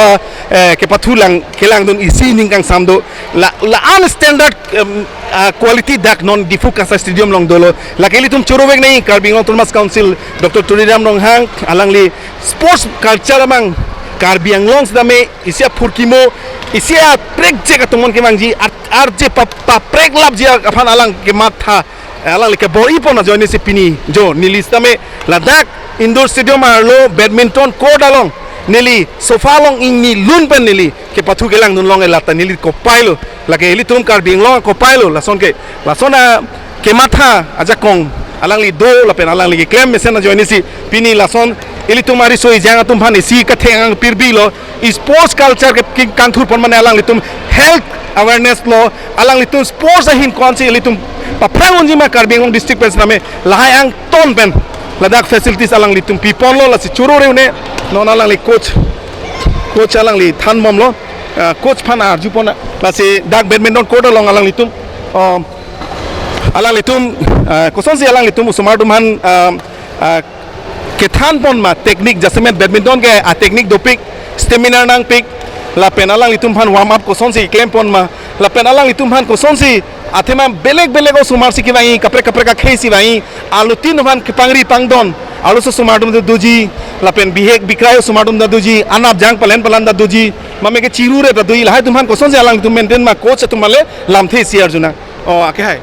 eh, kepathulang kelangdun isi ning kangsam do. La, la unstandard, em, ah, quality dak non Diphu Kangsai Stadium along dolo. Lake ilitum choro-iknei Karbi Anglong Autonomous Council, Doctor Tuliram Ronghang, alangli sports culture abang Karbi Anglong sitame isi aphurkimo, isi aprekjak atomon kevangji, ar-, arje pa, papreklapji aphan alang kematha, alangli kebor-ipon ajoine si pini jo neli sitame ladak indoor stadium arlo badminton court along neli sofa along ingni lun pen neli kepathu kelangdun longle lata neli kopai lo. Lake ilitum Karbi Anglong kopai lo lason ke, lason a kematha ajakong alangli do lapen alangli keklem mesen ajoine si pini lason ilitum ariso ejang atum aphan isi katheng pirbilo, sports culture ke king kangthurpon mane alanglitum health awareness lo, alanglitum sports ahin konsi ilitum paphrang unji ma Karbi Anglong district pen sitame lahai angton pen ladak facilities alanglitum piponlo, lasi choro-iknei non alangli coach, coach alangli thanbomlo, ah, coach aphan arjupon lasi dak badminton court along alanglitum, ah, alanglitum, ah, kosonsi alanglitum osomar atum aphan, ah, ah, kethanpon ma technique jasemet badminton ke a-technique dopik, stamina nangpik, lapen alanglitum aphan warm up kosonsi klempon ma, lapen alanglitum aphan kosonsi athema belek belek osomar si kevangji, kaprek kaprek akhei si vangji, alutin aphan kepangri pangdon, arloso osomar atum ta doji, lapen bihek bikrai osomar atum ta doji, anap jang palen palan ta doji, mame ke chiru re ta doji, lahai atum aphan kosonsi alanglitum maintain ma coach atum ale lamthe isi arjunang. Oh, ake hai.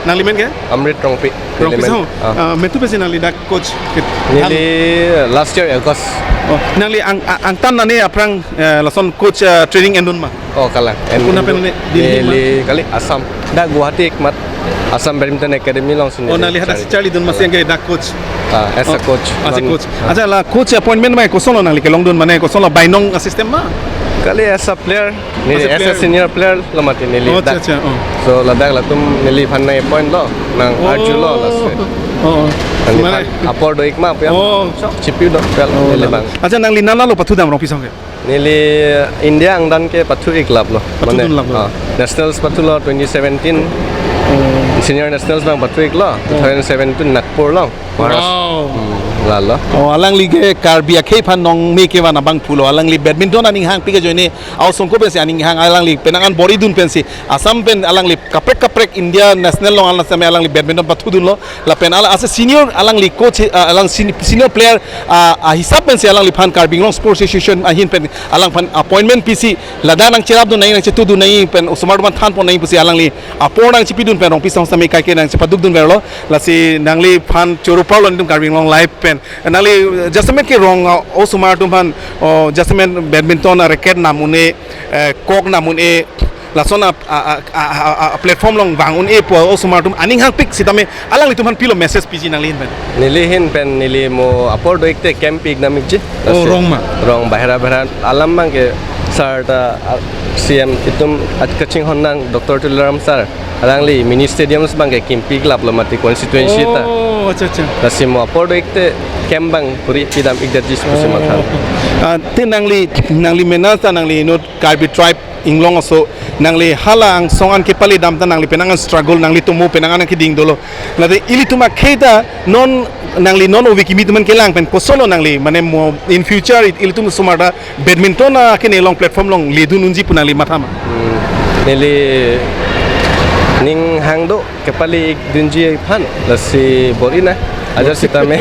Nangli men ke? Amrit Rongpi. Rongpi Element. Sao? Ah. Ah, metu pensi nangli dak coach ke? Neli last year August. Oh, nangli ang, ang, angtan nane aphrang, eh, lason coach, eh, training endun ma? Oh, kalang. Puna pen ne Delhi ma? Neli kali Assam. Dak Guwahati ekmat Assam Badminton Academy alongsi. Oh, neli nangli hadak chari. Si charlidun ma si yang ke dak coach? Ah, as a coach. Oh, as a coach. Ah. Acha la coach appointment ma kosonlo nangli kelongdun mane kosonlo bainong system ma? Kali as a player, neli as a, as a player, senior player lo mati neli. Oh, dak. Acha, acha, oh. So ladak latum neliphan nang-appoint lo, nang, oh, arjulo lasi. Oh, oh. Neliphan, mane, apor do-ik ma pu ya. Oh. Chipi do pel, oh, neli lalo, bang. Acha, nangli nana lo pathu dam Rongpi asong ke? Neli India angdan ke pathu-ik lap lo. Pathu, mane, dun lap lo. Ah, nationals pathulo twenty seventeen. Oh. Senior nationals bang pathu-ik lo. Oh. Two thousand seventeen Nagpur lo. Wow. Hmm, lalo. Oh, alangli ke Karbi akhei aphan nong me kevan abangphu lo. Alangli badminton aning hangpik ajoine, asongko pensi aning hang, alangli penang an bor-idun pensi Assam pen alangli kaprek kaprek India national along alang same alangli badminton pathudun lo. Lapen ala as a senior alangli coach, ah, alang sen-, senior player, ah, ahisap pensi alangliphan Karbi Anglong Sports Association ahin pen alangphan appointment pisi ladak nangcherapdun nangji, nangchetudun nangji pen osomar atum aphan thanpon nangji pusi alangli apor nangchipidun pen Rongpi asong sitame kaike nangchepadukdunverlo. Lasi nangliphan choro parlo nelitum Karbi Anglong Live pen. Nangli, eh, jasemet ke rong, ah, osomar atum aphan, oh, jasemet badminton a-racket nam un-e, eh, kok nam un-e, lason a, a, a platform along vang un-e pu osomar atum aning hangpik sitame alanglitum aphan pilo message piji nangli ahin pen? Neli ahin pen neli mo apor do-ik te camp pi-ik dam-ikji. Oh, lasi rong ma? Rong bahera bahera alam abang ke sir ta, ah, C M itum at kachinghon nang Doctor Tuliram sir. Alangli mini stadiums abang ke kimpi-ik lap lo mati constituency ta. Oh, acha, acha. Lasi mo apor do-ik te camp abang kuri pidam-ik detji pusi matha. Oh. Ah, te nangli, nangli mena ta nangli inut Karbi tribe inglong aso nangli hala angsong an kepale dam ta nangli penang an struggle, nanglitum mo penang an keding dolo. Lasi ilitum akhei ta non nangli non ove kimi atum aphan kelang pen koson lo nangli, mane mo in future it-, ilitum osomar ta badminton akene along platform along ledun unji pu nangli matha ma? Hmm, neli ning hang do kepale-ik dunji aphan, lasi bor-i na. Ajo sitame.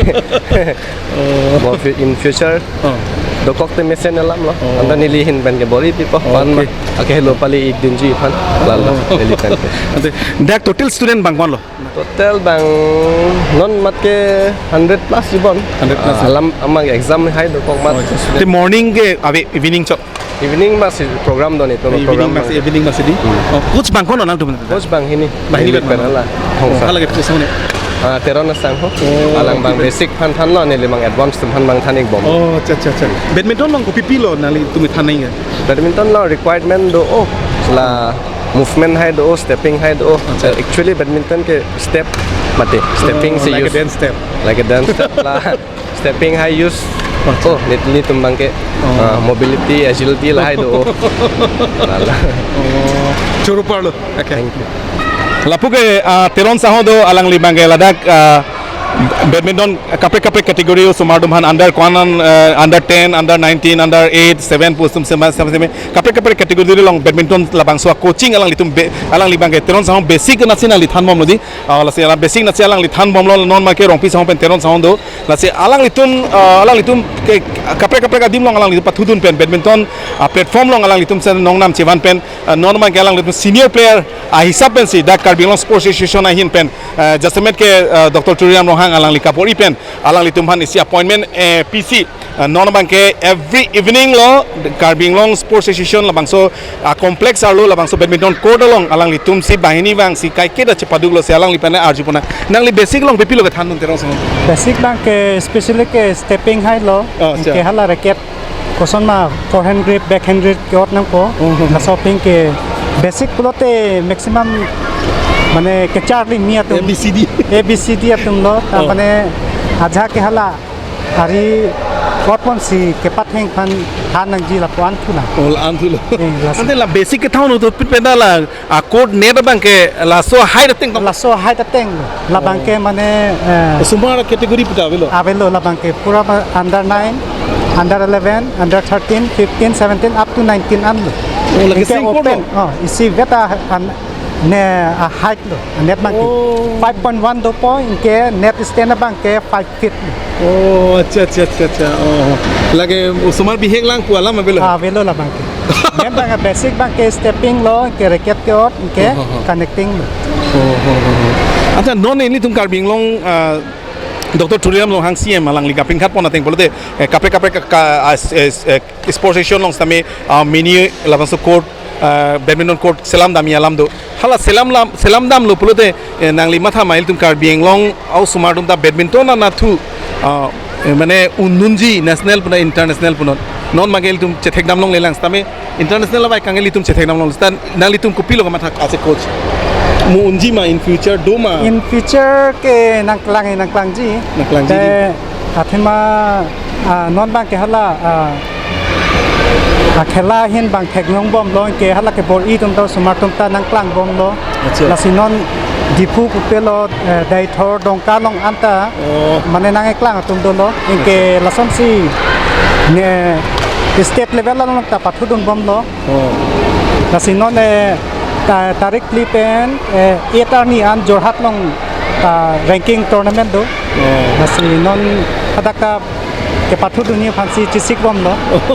Oh. Mo fu-, in future. Oh. Dokok te mesen alam lo. Oh. Anta neli ahin pen ke bor-i pipo. Oh, aphan ma. Okay. Akehelo pale-ik dunji aphan. Lalo, oh, neli pen ke. Ante, dak total student bang ko-an lo? Total bang non mat ke hundred plus ibon. Hundred plus. Ah, alam amang exam hai dokok mat. Oh, student. Te morning ke ave evening chot? Evening abang si program do nelitum. Evening program abang si, evening abang si di? Hmm. Oh, coach bang ko-an lo nangtum? Coach bang hini. Bang hini. Neli pen pen hala. Oh, Hongsa. Hala ke coach ne? Ah, Teron asangho. Oh, alang bang okay. Basic aphan thanlo, neli abang advance atum aphan abang than-ik bom. Oh, acha, acha, acha. Badminton along kopi pilo nanglitum than nangji? Badminton along requirement do, oh, la movement hai do, stepping hai do. Acha. Actually badminton ke step mati, stepping, oh, si like a use. Dance step. Like a dance step la. Stepping hai use. Acha. Oh, neli, nelitum abang ke. Oh. Ah, mobility, agility lahai do. Lalo. Oh. Choro parlo. Okay. Thank you. Lapu ke, ah, Teron asangho do, alangli abang ke ladak, ah, badminton kaprek kaprek category osomar atum aphan under ko-an, ah, under ten, under nineteen, under eight, seven pu atum sema sema sema kaprek kaprek category along badminton labangso coaching alanglitum be-, alangli abang ke Teron asangho basic nasi nangli than bomlo di. Ah, lasi ala basic nasi alangli than bomlo, non ma ke Rongpi asangho pen Teron asangho do. Lasi alanglitum, ah, alanglitum ke kaprek kaprek adim along alanglitum pathudun pen badminton, ah, platform along alanglitum si nong nam chevan pen, ah, non ma ke alanglitum senior player, ah, hisap pensi dak Karbi Anglong Sports Association ahin pen, ah, jasemet ke, ah, Doctor Tuliram Ronghang alangli kabor-i pen alanglitum aphan isi appointment, eh, pisi. Ah, non abang ke every evening lo Karbi Anglong Sports Association labangso, ah, complex arlo labangso badminton court along alanglitum si banghini vangsi kaike ta chepaduklo si alangli pen arjupon nang. Nangli basic along kopi pilo kethandun Teron asangho? Basic abang ke specially ke stepping hai lo. Oh, acha. Ke hala racket. Koson ma forehand grip, backhand grip ke-ot nangpo. Oh, oh, oh. Laso aphi ke basic pulote maximum mane kecharli mi atum. A B C D. A B C D atum lo. Ta, oh, mane ajahak ke hala ari otpon si kepatheng aphan than nangji lapu-an thu nang. Oh, la-an thu lo. Eh, laso. Ante la basic kethan un-e to pit penda la, ah, court net abang ke laso height ateng tong? Laso height ateng lo. Labang, oh, ke mane, eh, osomar category puta avelo? Avelo labang ke pura ma under nine, under eleven, under thirteen, fifteen, seventeen, up to nineteen an lo. Oh, lake same court lo? Anke open. Oh, isivet a an-, ne, a height lo, net abang ke. Oh. Five point one dopo, anke net stand abang ke five feet lo. Oh, acha, acha, acha, acha. Oh. Lake osomar bihek lang pu alam avelo? Ah, avelo labang ke. Main abang basic abang ke stepping lo, anke racket ke-ot, anke, oh, oh, oh, connecting lo. Oh, oh, oh, oh. Acha, non nelitum Karbi Anglong, ah, Doctor Tuliram Ronghang C M alangli kaprek khat pon ateng pulote, eh, kaprek kaprek ka, ah, s-, eh, s-, eh, sports session along sitame, ah, mini labangso court, ah, badminton court selam damji alam do. Hala selam lam, selam damlo pulote, eh, nangli matha ma ilitum Karbi Anglong a-osomar atum ta badminton anatthu, ah, eh, mane un-unji national puna international puna. Non ma ke ilitum chethek dam longlelang sitame International abai kang ilitum chethek nam long stan nanglitum kopilo kamathak as a coach. Mo unji ma in future do ma. In future ke nangklang nangklangji. Nangklangji. Te athema ah, non abang ke hala ah, ah, khela ahin abang theklong bomlo ke hala ke bor-i atum ta osomar atum ta nangklang bomlo. Acha. Lasi non Diphu pupelo eh, Deithor Dongka along anta Oh. mane nangkeklang atum dolo. Anke lasonsi ne state level along ta pathudun bomlo. Oh. Lasi non eh, ta, tarik phli pen eh, eight arni an Jorhat along ta ranking tournament do. Oh. Lasi non hadak ta kepathudunji aphansi chesik bomlo.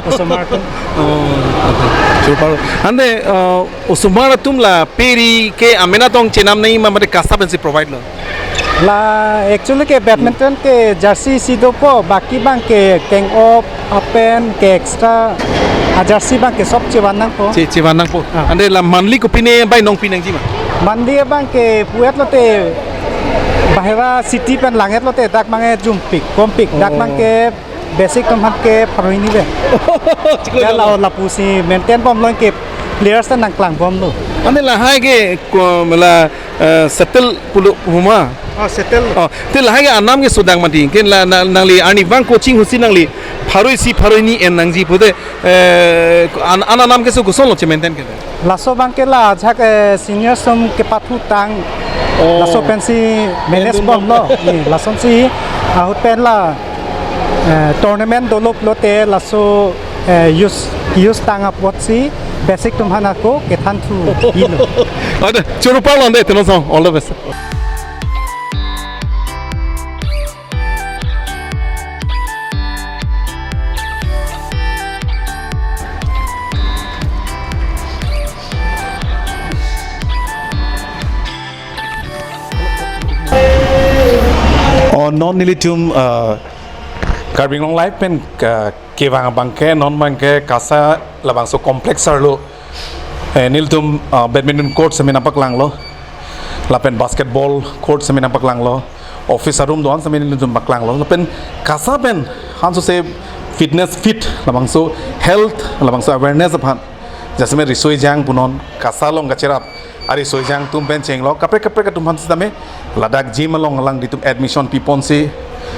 Osomar atum. Oh, okay. Super. Ante uh, osomar atum la peri ke amena tong chenam nangji ma mate KASA pensi provide lo. La actually ke badminton ke jersey si dopo, baki abang ke keng-op, half pant ke extra, a jersey abang ke sob chevan nangpo. Che chevan nangpo. Ah. Ante la monthly kopine bai nangpi nangji ma? Monthly abang ke puet lote bahera city pen langet lote dak mange jumpik, kompik, dak Oh. abang ke basic atum aphan ke pharo hini pen. Chiklo Ya jalo. la lapusi maintain bomlo ke players ta nangklang bomlo. Ante lahai ke ko- la eh, settle pulo huma. Oh, settle. Oh, te lahai ke anam ke sodang mati. Ke la na- nangli arnivang coaching husi nangli pharo isi pharo hini en nangji pute eh, an an anam ke so kosonlo che maintain ke. Laso abang ke la ajak eh, senior atum kepathutang. Oh. Laso pensi manage Endun bomlo. Ni lasonsi ahut pen la eh, tournament dolo pulote laso eh, use use tang apotsi basic atum aphan ako kethan thu ilo. Ada, choro palo ante, tenong song, all the best. Oh, non nelitum uh, Karbi Anglong Live pen uh, kevang abang ke non abang ke KASA labangso complex arlo. Eh, nelitum uh, badminton court semi nangpaklanglo. Lapen basketball court semi nangpaklanglo. Office room do-an semi nelitum paklanglo. Lapen KASA pen hanso se fitness fit labangso health labangso awareness aphan. Jasemet riso ejang punon KASA along kacherap ari riso ejang atum pen chenglok kaprek kaprek atum aphan sitame ladak gym along alanglitum admission piponsi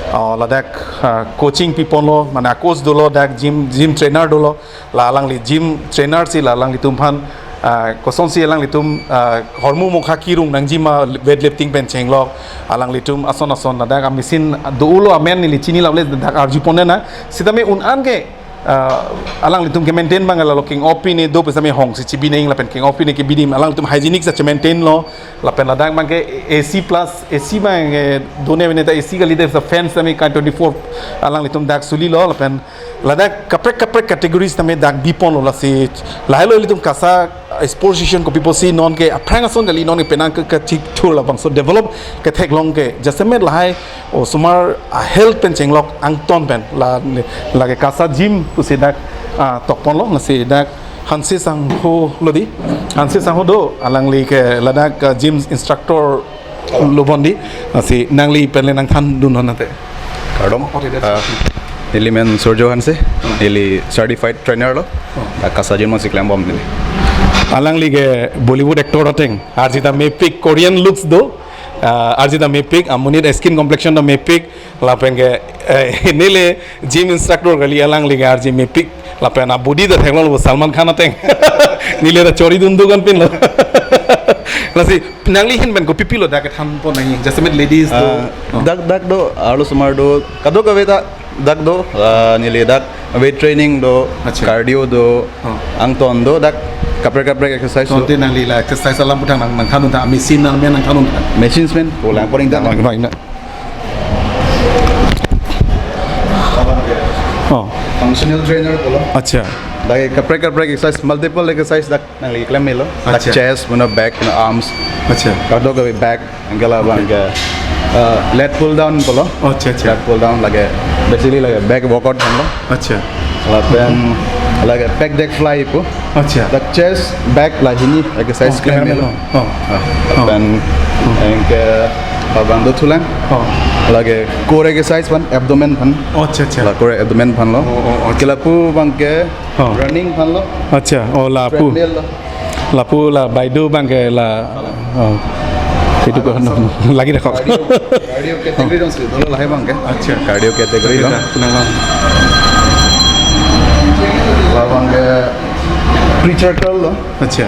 uh, ladak uh, coaching piponlo mane coach dolo dak gym gym trainer dolo la alangli gym trainer si la alanglitum aphan uh, kosonsi alanglitum uh, hormu mokha kirung nangji ma weightlifting pen chenglok alanglitum ason ason ladak a machine do-ulo amen neli chini lable dak arju ponena sitame un-an ke uh, alanglitum ke maintain abang la locking off pine do pesa me hong si chibi neng lapen king off pine ke bidim alanglitum hygienic sa che maintain lo lapen ladak abang ke AC plus AC abang ke done mene ta AC kali de sa fans ami kan twenty-four alanglitum dak suli lo lapen ladak kaprek kaprek categories tame dak bipon lo lasi lahelo ilitum KASA sports association kopi pusi non ke aphrang ason kali non ke penang ke kachik thur labangso develop ketheklong ke jasemet lahai osomar a health pen chenglok angton pen la lake KASA gym pusi dak ah, tokponlo lasi dak Hanse Sangho lo di Hanse Sangho do alangli ke ladak ah, gym instructor lo bon di lasi nangli pen le nangthandun non ante. Kardom. Oh, tidak. Ah, neli men Surjo Hanse. Neli certified trainer lo. Oh. Dak KASA gym si klem bom neli. Alangli ke Bollywood actor ateng. Arjita mepik Korean looks do. Ah, arjita mepik amonit skin complexion do mepik. Lapen ke eh, neli gym instructor kali alangli ke arji mepik. Lapen a body do theklong lo Salman Khan ateng. Neli ta chori dun dukan pinlo. Lasi nangli ahin pen kopi pilo dak kethan pon nangji. Jasemet ladies do. Ah, Oh. dak dak do arlo osomar do kadokave ta dak do ah, neli dak weight training do Acha. cardio do Oh. angton do dak kaprek kaprek exercise do. Tonte nangli la exercise alam putang nang nangthandun ta machine nang men nangthandun ta. Machines men pulang paling Dak dak. Bang bang na. Oh. Functional trainer pulo. Acha. Dak kaprek kaprek exercise multiple exercise dak nangli klem melo. Dak Acha. chest, puno back, puno arms. Acha. Kadokave back, anke labang ke uh, lat pull down pulo. Oh, acha acha. Lat pull down lake basically lake back workout kan lo. Acha. Lapen lake pec deck fly pu. Acha. Dak chest, back la hini exercise Oh, klem camera melo. melo. Oh. Ah, Oh. Lapen anke Labang do thulang. Oh. Lake core exercise aphan, abdomen aphan. Oh, acha, acha. La core abdomen aphan lo. Oh, oh, oh. Ke lapu abangke Oh. running aphan lo. Acha, oh, lapu. Treadmill lo. Lapu la baideo abangke la. Oh. Itu ko Alam no. Lagi dah kok. Cardio, cardio category dong sih, dolo lahai abangke. Acha. Cardio category Cardio dong. dah, tenang, bang. Labangke preacher curl lo. Acha.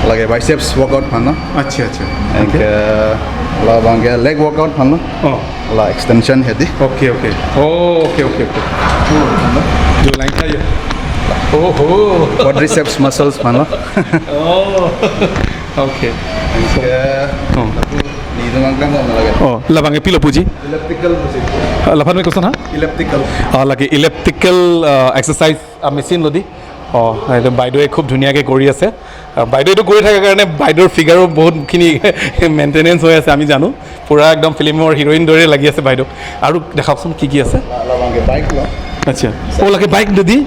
Lake biceps workout aphan lo. Acha, acha. Anke Okay. labangke leg workout aphan lo. Oh. La extension hedi. Okay, okay. Oh, okay, okay, okay. Yo, lain tha yo. Oh, ho. Quadriceps muscles aphan lo. Oh. Okay. Anke Oh. ni itu mangkang kok lagi. Oh, labangke pilo puji? Elliptical puji. Ah, laphan me koson ha? Elliptical. Ah, lake elliptical, ah, exercise, ah, machine lo di. Oh, এইটো বাইদেৱে খুব ধুনীয়াকে কৰি আছে। আহ, বাইদেৱে এইটো কৰি থকাৰ কাৰণে বাইদেউৰ ফিগাৰো বহুতখিনি মেইনটেনেঞ্চ হৈ আছে, আমি জানো। পুৰা একদম ফিল্মৰ হিৰইন দৰে লাগি আছে বাইদেউ। আৰু দেখাওকচোন কি কি আছে। Labangke bike lo. আচ্ছা। অ', lake bike dodi?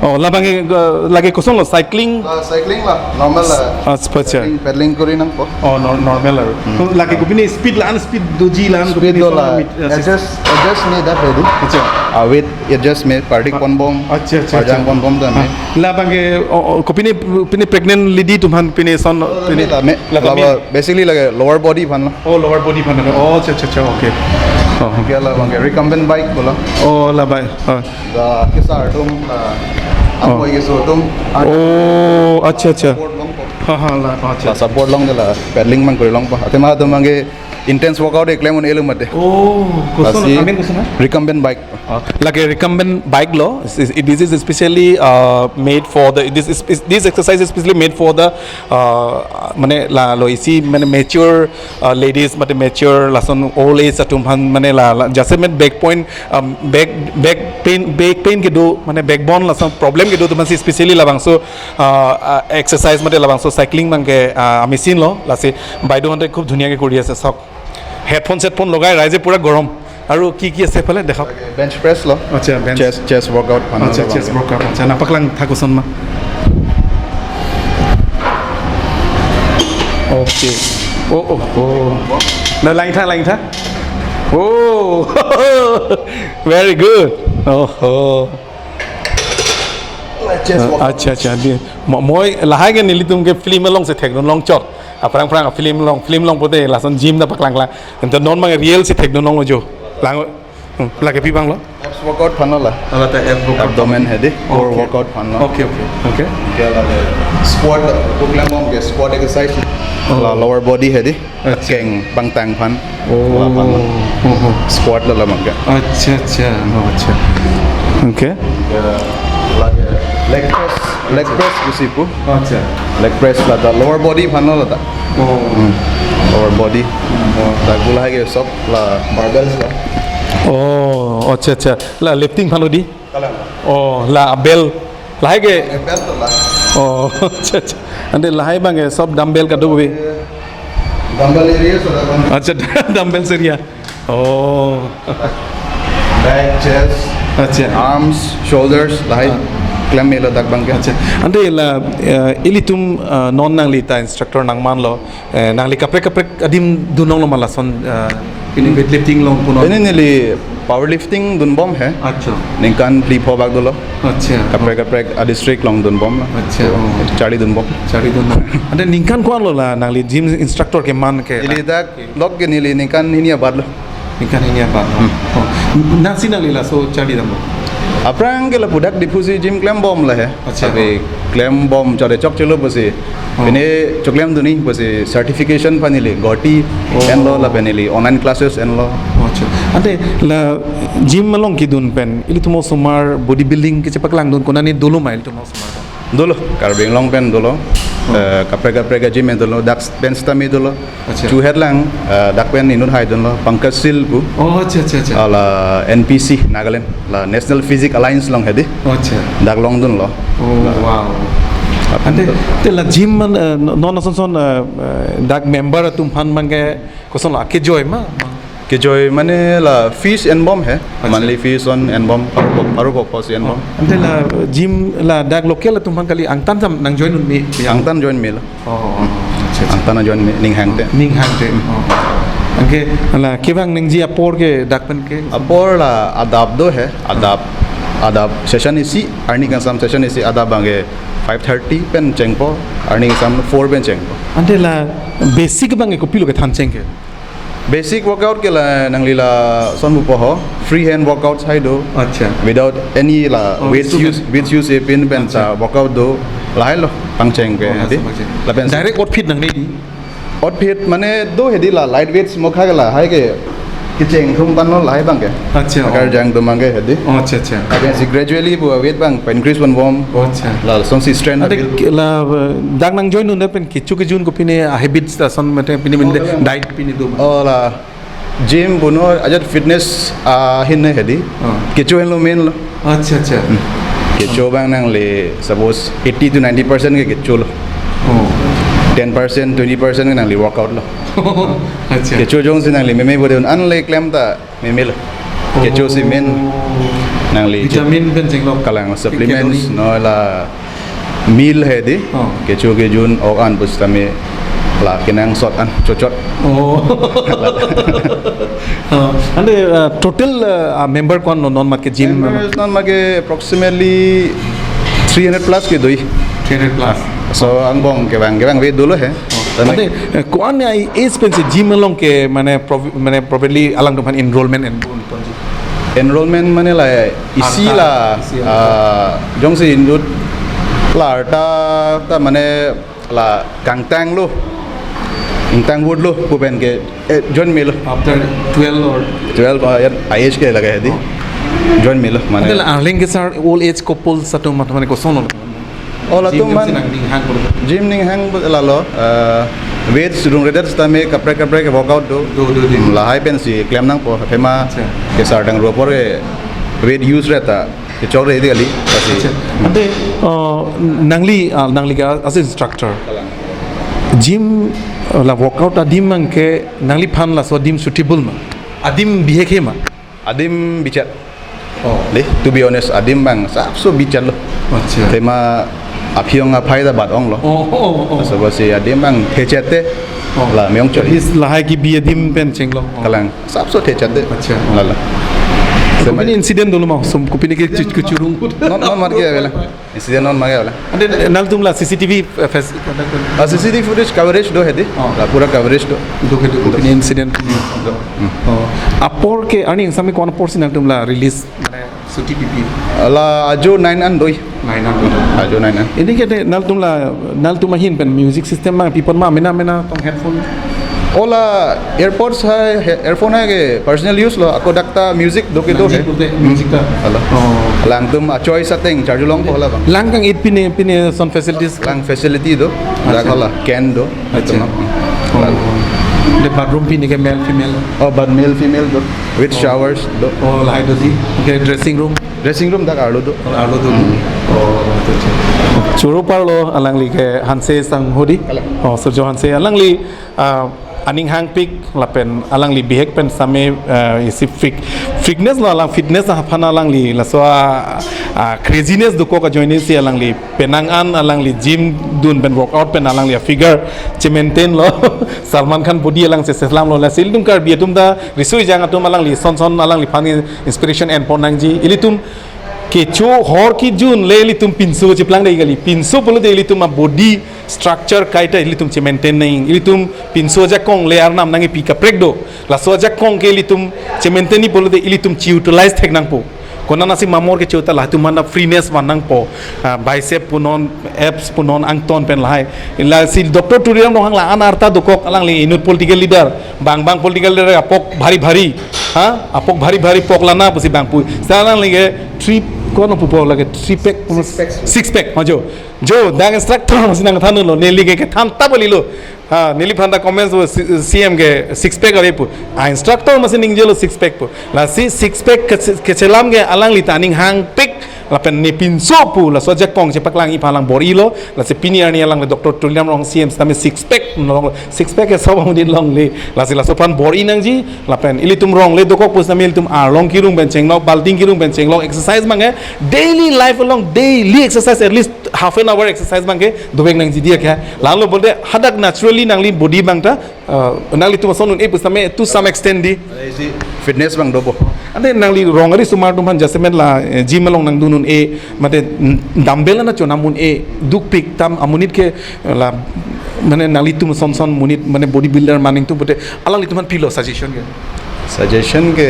অ', labangke, আহ, lake koson lo, cycling? Ah, cycling la, normal la. আচ্ছা, আচ্ছা। Cycling, pedaling kori nangpo. অ', নৰ-, নৰ্মেল আৰু। Hmm. Lake kopine speed la-an speed doji la-an Speed kopine do la, koson mit-, ah, adjust, adjust me dak hedi. আচ্ছা। Ah, weight adjust me, pardik Ah, ponbom, আচ্ছা, আচ্ছা, parjang আচ্ছা। Ponbom tame. Ah, labangke, O', O', kopine, pine pregnant lady atum aphan pine son, Oh, pine me la, me, la kami. Laba, basically lake lower body aphan lo. Oh, lower body aphan lo. Oh, acha, acha, acha, okay. Oh. Ke labangke recumbent bike pulo. Oh, labai. Oh. Da kesar atum, ah, Oh. apoi keso atum. Oh, acha, acha. Support longpo. Ha, ha, la, acha. La support longde la pedaling mang kori longpo. Athema atum abangke intense workout keklem un-elo mate. Oh, koson, Lasi amen koson ha? Recumbent bike. Oh, lake recumbent bike lo. This is, this is specially, uh, made for the, this is, is, this exercise is specially made for the, uh, mane la lo isi mane mature, uh, ladies mate mature lason old age atum aphan mane la, la jaise mein back point, um, back, back pain, back pain kedo mane backbone lason problem kedo atum aphan si specially labangso, uh, uh, exercise mate labangso cycling abangke, uh, machine lo, lasi বাইদেউহতে খুব ধুনীয়াকে কৰি আছে চাওক। হেডফোন চেডফোন লগাই ৰাইজে পুৰা গৰম। আৰু কি কি আছে এইফালে দেখাওক। Bench press lo. আচ্ছা, bench। Chest, chest workout aphan lo. আচ্ছা, chest workout। আচ্ছা, napaklang tha koson ma। Okay। Oh, oh, oh। Na, lain tha, lain tha। Oh। Very good। Oh, oh। Chest workout। Acha, acha, di. Mo-, moi lahai ke nelitum ke film along si thekdun long chot. Aphrang phrang film along, film along pote lason gym ta paklangklang. Ento non abang real si thekdun long jo. Lang, hmm, lake pi abang lo? Abs workout aphan lo la. Ala ta ab workout. Abdomen hedi, core Okay. workout aphan lo. Okay, okay, okay. Ke lake squat, keklem bom ke squat exercise. Oh. La lower body hedi. Acha. Keng pangtang aphan. Oh. La aphan. Oh, oh. Squat lo labangke. Acha, acha. Oh, acha। Okay। Ya, lake leg press, leg press pusi pu. Acha। Leg press la ta lower body aphan lo la ta। Oh। Hmm. Lower body. Oh। Dak lahai ke sob la barbells la. Oh, acha, acha। La lifting aphan lo di? Kalang. Oh, la bel. Lahai ke? Bel to la. Oh, acha, acha। Ante lahai abangke sob dumbbell kadokave. Dumbbell area so da bang. Acha, dumbbell area. Oh। Back, chest, Acha। arms, shoulders, lahai Ah. klem melo dak abangke. Acha। Ante la, eh, ilitum, eh, non nangli ta instructor nangman lo, eh, nangli kaprek kaprek adim dun long lo ma lason, eh, ini weightlifting along punon? Ini neli powerlifting dun bom he. Acha। Ningkan phli pho bak dolo. Acha। Kaprek kaprek a district along dun bom la. Acha, oh. Charli dun bom. Charli dun bom। Ante ningkan ko-an lo la nangli gym instructor keman ke? Ili dak lok ke neli ningkan hini abat lo. Ningkan hini abat lo. Hmm. Oh। Nangsi nangli laso charli dam lo? Aphrang ke lapu dak Diphu si gym klem bom la he. Acha, Abi oh. klem bom chode chokche lo pusi. Oh. Pine choklem dunji pusi certification aphan neli Guwahati Oh. enlo lapen neli online classes enlo. Oh, acha। Ante la gym along kedun pen ilitum osomar bodybuilding kechepaklangdun konane dolo ma ilitum osomar? Dolo, Karbi Anglong pen dolo. Oh. Eh, kaprek kaprek a gym dolo, dak pen sitame dolo. Acha। Chuhet lang, eh, dak pen inut hai dunlo, Pankaj Sil pu. Oh, acha, acha, acha। Ala N P C, Nagaland, la National Physique Alliance along hedi. Oh, acha। Dak along dunlo. Oh, La wow। Ante, te la gym man, eh, non ason son, eh, eh, dak member atum aphan abangke koson la kejoi ma? Kejoi mane la fees en bom he, Acha। monthly fees on en bom, paru pho, paru pho, pho si en bom. Oh, ante la gym la dak local atum aphan kali angtan jam nang join un me? Angtan join me la. Oh, oh, oh, acha, acha। Angtan join me, ning hangte. Ning hangte. Oh, oh, oh। Anke, ala, kevang nangji apor ke dak pen ke? Apor la adap do he, adap, adap session isi, arni kangsam session isi adap abang ke five thirty pen chengpo, arni kangsam four pen chengpo. Ante la basic abang ke kopilo kethan cheng ke? Basic workout ke la nangli lason pupo ho, free hand workouts hai do. Acha. Without any la Oh, weights instrument. Use, weights use epin pen Acha. Ta workout do. Lahai lo pangcheng ke Oh, hedi. Acha, pangcheng. Lapen direct outfit nangne di? Outfit mane do hedi la light weights mokha ke lahai ke kecheng thum pan lo lahai abang ke. Acha, oh. Akarjang do abang ke hedi. Oh, acha, acha. Lapen si gradually bu weight abang pa increase van bom. Oh, acha. Lasonsi strength Ante build. Ke la, uh, dak nang join un pen kecho kejun kopine a habits ta son mate pine minde Oh, yeah. Diet pine do. Oh la gym punon ajat fitness ahin ne hedi. Oh. Kecho henlo main lo. Acha, acha. Hmm. Kecho abang nangli suppose eighty to ninety percent ke kecho lo. Oh. Ten percent, twenty percent ke nangli workout lo. Acha. Kecho jongsi nangli meme bode un anle klem ta meme lo. Oh. Kecho si main nangli vitamin pen chenglo. Kalang supplements Calorie. No la meal hedi. Oh. Kecho kejun ok an pusitame la kenangsot an chochot. Oh. Oh. Ante, uh, total, uh, member ko-an lo non mat ke gym? Members non mat ke approximately three hundred plus ke do. Three hundred plus. So angbong kevang kevang ave dolo he. Oh. Tame ante, uh, ko-an ai age pen si gym along ke mane prov-, mane properly alangtum aphan enrollment enroll ponji? Enrollment mane la isi Arta, la, isi arta. Ah, jongsi inut la arta ta mane la kangtang lo, ingtang wood lo, pu pen ke, eh, join me lo. After twelve or twelve, ah, ya, I H ke lage hedi. Oh. Join me lo, mane. Ante la arleng ke sir old age couples atum mane koson lo? Oh, gym latum jongsi man nangning hang lo. Gym ning hang lo, eh, weights rung redet sitame kaprek kaprek workout do. Do, do, do. Hmm, lahai pensi klem nangpo, tema Acha. Ke sir tang ropor ke weight use reta. Kechok re di kali, pasi. Acha. Ante, uh, nangli, uh, nangli ke as instructor. Kalang. Gym, uh, la workout adim abang ke nangliphan laso adim suitable ma? Adim bihek he ma? Adim bichat. Oh. Dei, to be honest, adim abang sapso bichat lo. Acha. Tema aphi-ong aphai ta bat-ong lo. Oh, oh, oh. Laso apotsi adim abang thechet te. Oh. La me-ong chot. At least lahai kebi adim pen chenglo. Oh. Kalang. Sapso thechet te. Acha. Lala. Kopine incident dolo ma, som kopine ke chu-, kechurung. Non, non mat ke avelang. Incident non mat ke avelang. Ante nangtum la C C T V, uh, fes-, Ah, C C T V footage coverage do hedi. Oh. La pura coverage do. Do ke do, do. Kopine incident. Do. Hmm. Oh. Apor ke arni sami ko-an apor si nangtum la release mane suti pipi? La ajo nine an do. Nine an do. Ajo nine an. Anke te nangtum la, nangtum ahin pen music system ma, pipon ma, mena mena tong headphone. Oh la AirPods hai, he-, earphone hai ke personal use lo, ako dak ta music do ke do Nangji he. Pute music ta. Hala. Oh. Alangtum a choice ateng charge longpo la abang. Lang kang-it pine, pine son facilities. Lang facility do. Dak Acha. Hala can do. Acha. Tum. Oh. Hala. The bathroom pine ke male female? Oh, but male female do. With Oh. showers do. Oh, lahai do di. Okay, dressing room? Dressing room dak arlo do. Oh, arlo do. Hmm. Oh, acha, acha. Choro parlo alangli ke Hanse Sanghudi. Kalang. Oh, Surjo Hanse alangli, ah, aning hangpik lapen alangli bihek pen same, ah, isi freak, freakness lo alang fitness aphan alangli laso, ah, ah, craziness dokok ajoine si alangli penang an alangli gym dun pen workout pen alangli figure che-maintain lo. Salman Khan body alang se selam lo la sil dum Karbi atum ta risui jang atum alangli son son alangliphan inspiration enpon nangji. Ilitum kecho hor kejun le ilitum pinso cheplang dei kali. Pinso pulote ilitum a body structure kaita ilitum che-maintain nang. Ilitum pinso ajakong le arnam nangkepi kaprek do. Laso ajakong ke ilitum che-maintain ni pulote ilitum che-utilize thek nangpo. Konat nasi mamor kecho ta latum manda freeness van nangpo. Ah, bicep punon, abs punon, angton pen lahai. Lasi Doctor Tuliram Ronghang la-an arta dokok alangli inut political leader. Bang bang political leader apok bhari bhari. Ha? Apok bhari bhari pok lana pusi bang pu. Sa alangli ke three, ko-an pupo lake three pack. Six pack. Six pack, ha jo. Jo, dak instructor si nangthan lo, neli ke kethan ta bali lo. Ha, neliphan ta comments lo C-, C M ke six pack ave pu. A instructor masi ningjelo six pack pu. Lasi six pack ke, kechelam ke alangli ta aning hangpik. Lapen ne pinso pu, laso ajakong chepaklang iphan alang bor-ilo, lasi pini arni alangli Doctor Tuliram Ronghang C M sitame six pack, nong six pack ke sobong din longle, lasi laso aphan bor-i nangji, lapen ilitum rongle dokok pusitame ilitum arlong kerung pen chenglok, balting kerung pen chenglok, exercise abang ke, daily life along, daily exercise, at least half an hour exercise abang ke, dovek nangji diya kya, lalo pulote hadak naturally nangli body abang ta, Uh, nanglitum ason un-e pusitame to some extent di. Isi fitness abang dopo. Ante nangli rong ari osomar atum aphan jasemet la, eh, gym along nangdun un-e, mate, mm, dumbbell ana chonam un-e, dukpik tam amonit ke, eh, la, mane nanglitum ason son monit, mane body builder maning atum pute, alanglitum aphan pilo suggestion ke? Suggestion ke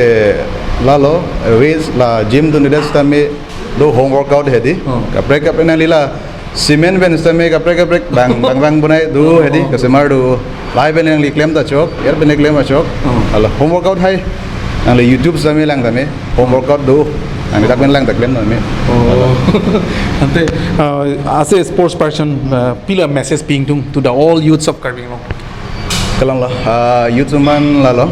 lalo, always la gym dunde pusitame do home workout hedi. Oh. Kaprek kaprek nangli la cement pen pusitame kaprek kaprek bang bang bang bonai do hedi, oh, kasemar do. Lahai pen nangli klem ta chok, yar pen klem ta chok. Oh. Hala home workout hai. Nangli YouTube pusitame lang tame home workout do. Nangli dak pen lang ta klem tame. Oh. Ante, uh, as a sports person, uh, pilo message pi ingtung to the all youths of Karbi Anglong? Kalang lo, uh, youth man lalo.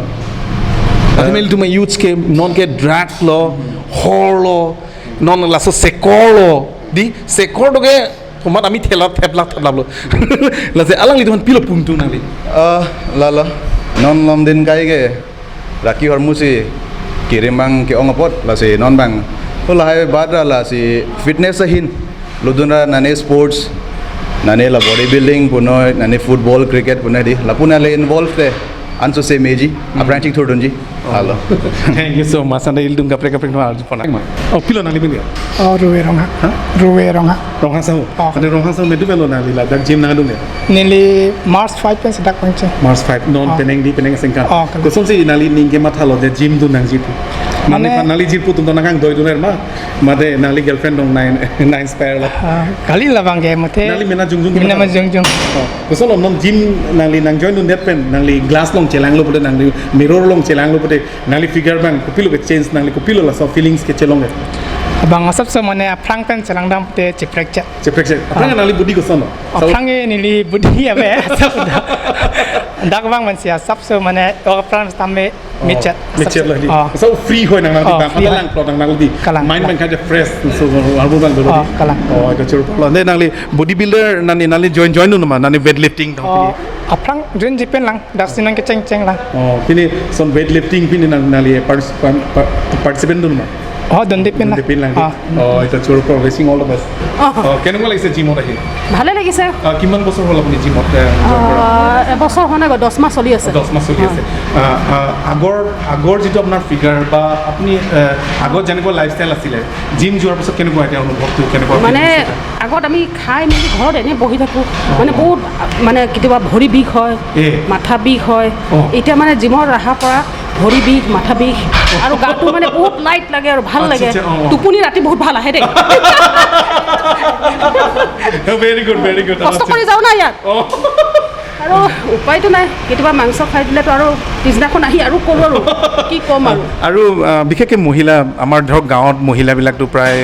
Ante, uh, nelitum youths ke non ke drug lo, whore lo, non laso sekor lo, di sekor do ke tomat ami thelap theplap theplap lo. Lasi alanglitum aphan pilo pu ingtung nangli? Ah, lalo. Non lom din kai ke raki hormu si kirim abang ke-ong apot, lasi non abang. To lahai bad ra lasi fitness ahin. Lodun ra nane sports, nane la body building punoi, nane football, cricket punoi di. Lapu nale involve te. Anso se meji, hmm, aphrang chingthurdunji. Oh. Hala. Thank you so much. Ante ilitum kaprek kaprek no arju pona. Oh, pilo nangli pen ke? Oh, Ruve Ronghang. Ha? Ruve Ronghang. Ronghang sahu. Oh. Ante Ronghang sahu me do pilo nangli ladak gym nangdun ke? Neli March five pen si dak pangche. March five, non, oh, penang di, penang asengkan. Oh, kalang. Kosonsi nangli ning kemathalo je gym dun nangji pu? Mane, mane nangli jirpo atum nangkangdoidun er ma? Mate nangli girlfriend dong nine, nine spare lo? Ah, kali labang ke mate. Nangli mena jongjong ke mena mate? Mena jongjong. Oh. Koson lo non gym nangli nang join dundet pen, nangli glass along chelanglo pute, nangli mirror along chelanglo pute, nangli figure abang kopilo ke change, nangli kopilo laso feelings ke chelong ke? Abang asapso mane aphrang pen chelangdam pute cheprekche. Cheprekche. Aphrang, ah, nangli body koson lo? Aphrang ke neli body ave, asap dak. Dak abang mansi asapso mane, oh, aphrang tame Oh, mechet. Mechet lo di. Oh. So free hoi nang nang di, oh, bang free hoi. Lang plot nang nang di. Kalang, mind kalang. Bang kaja fresh, so, so, arbu bang dolo. Oh, di. Kalang. Oh, itu churpalo. Nde nangli bodybuilder nani, nangli join, join dun ma, nani weightlifting dong. Oh, pini? Aphrang join jipen lang, dak si nang kecheng cheng lang. Oh, pini son weightlifting pini nang, nangli partic-, par-, par-, participant dun ma? Oh, dunde pen lang. Dunde pen lang di. Oh. Oh, itu churpalo, wishing all the best. Oh. Oh, কেনেকুৱা লাগিছে জিমত আহি? ভালে লাগিছে। আহ, কিমান বছৰ হ'ল আপুনি জিমত, আহ, জইন কৰা? আহ, এবছৰ হোৱা নাই, দহ মাহ চলি আছে। দহ মাহ চলি আছে। হয়। আহ, আহ, আগৰ, আগৰ যিটো আপোনাৰ ফিগাৰ বা আপুনি, আহ, আগত যেনেকুৱা লাইফষ্টাইল আছিলে, জিম যোৱাৰ পিছত কেনেকুৱা এতিয়া অনুভৱটো, কেনেকুৱা মানে, ফিল হৈছে? আগত আমি খাই মেলি ঘৰত এনেই বহি থাকোঁ। মানে, অ। বহুত, মানে, কেতিয়াবা ভৰি বিষ হয়, এ। মাথা বিষ হয়। অ। এতিয়া, মানে, জিমত অহাৰ পৰা ভৰি বিষ, মাথা বিষ আৰু গাটো, মানে, বহুত লাইট লাগে আৰু ভাল আচ্ছা, লাগে। আচ্ছা, অ, অ। টোপনি ৰাতি বহুত ভাল আহে দেই। Very good, very good। কষ্ট আচ্ছা। কৰি যাওঁ না ইয়াত। অ। আৰু উপায়তো নাই, কেতিয়াবা মাংস খাই দিলেতো আৰু পিছদিনাখন আহি আৰু কৰোঁ আৰু, কি ক'ম আৰু। আৰু, আহ, বিশেষকৈ মহিলা, আমাৰ ধৰক গাঁৱত মহিলাবিলাকতো প্ৰায়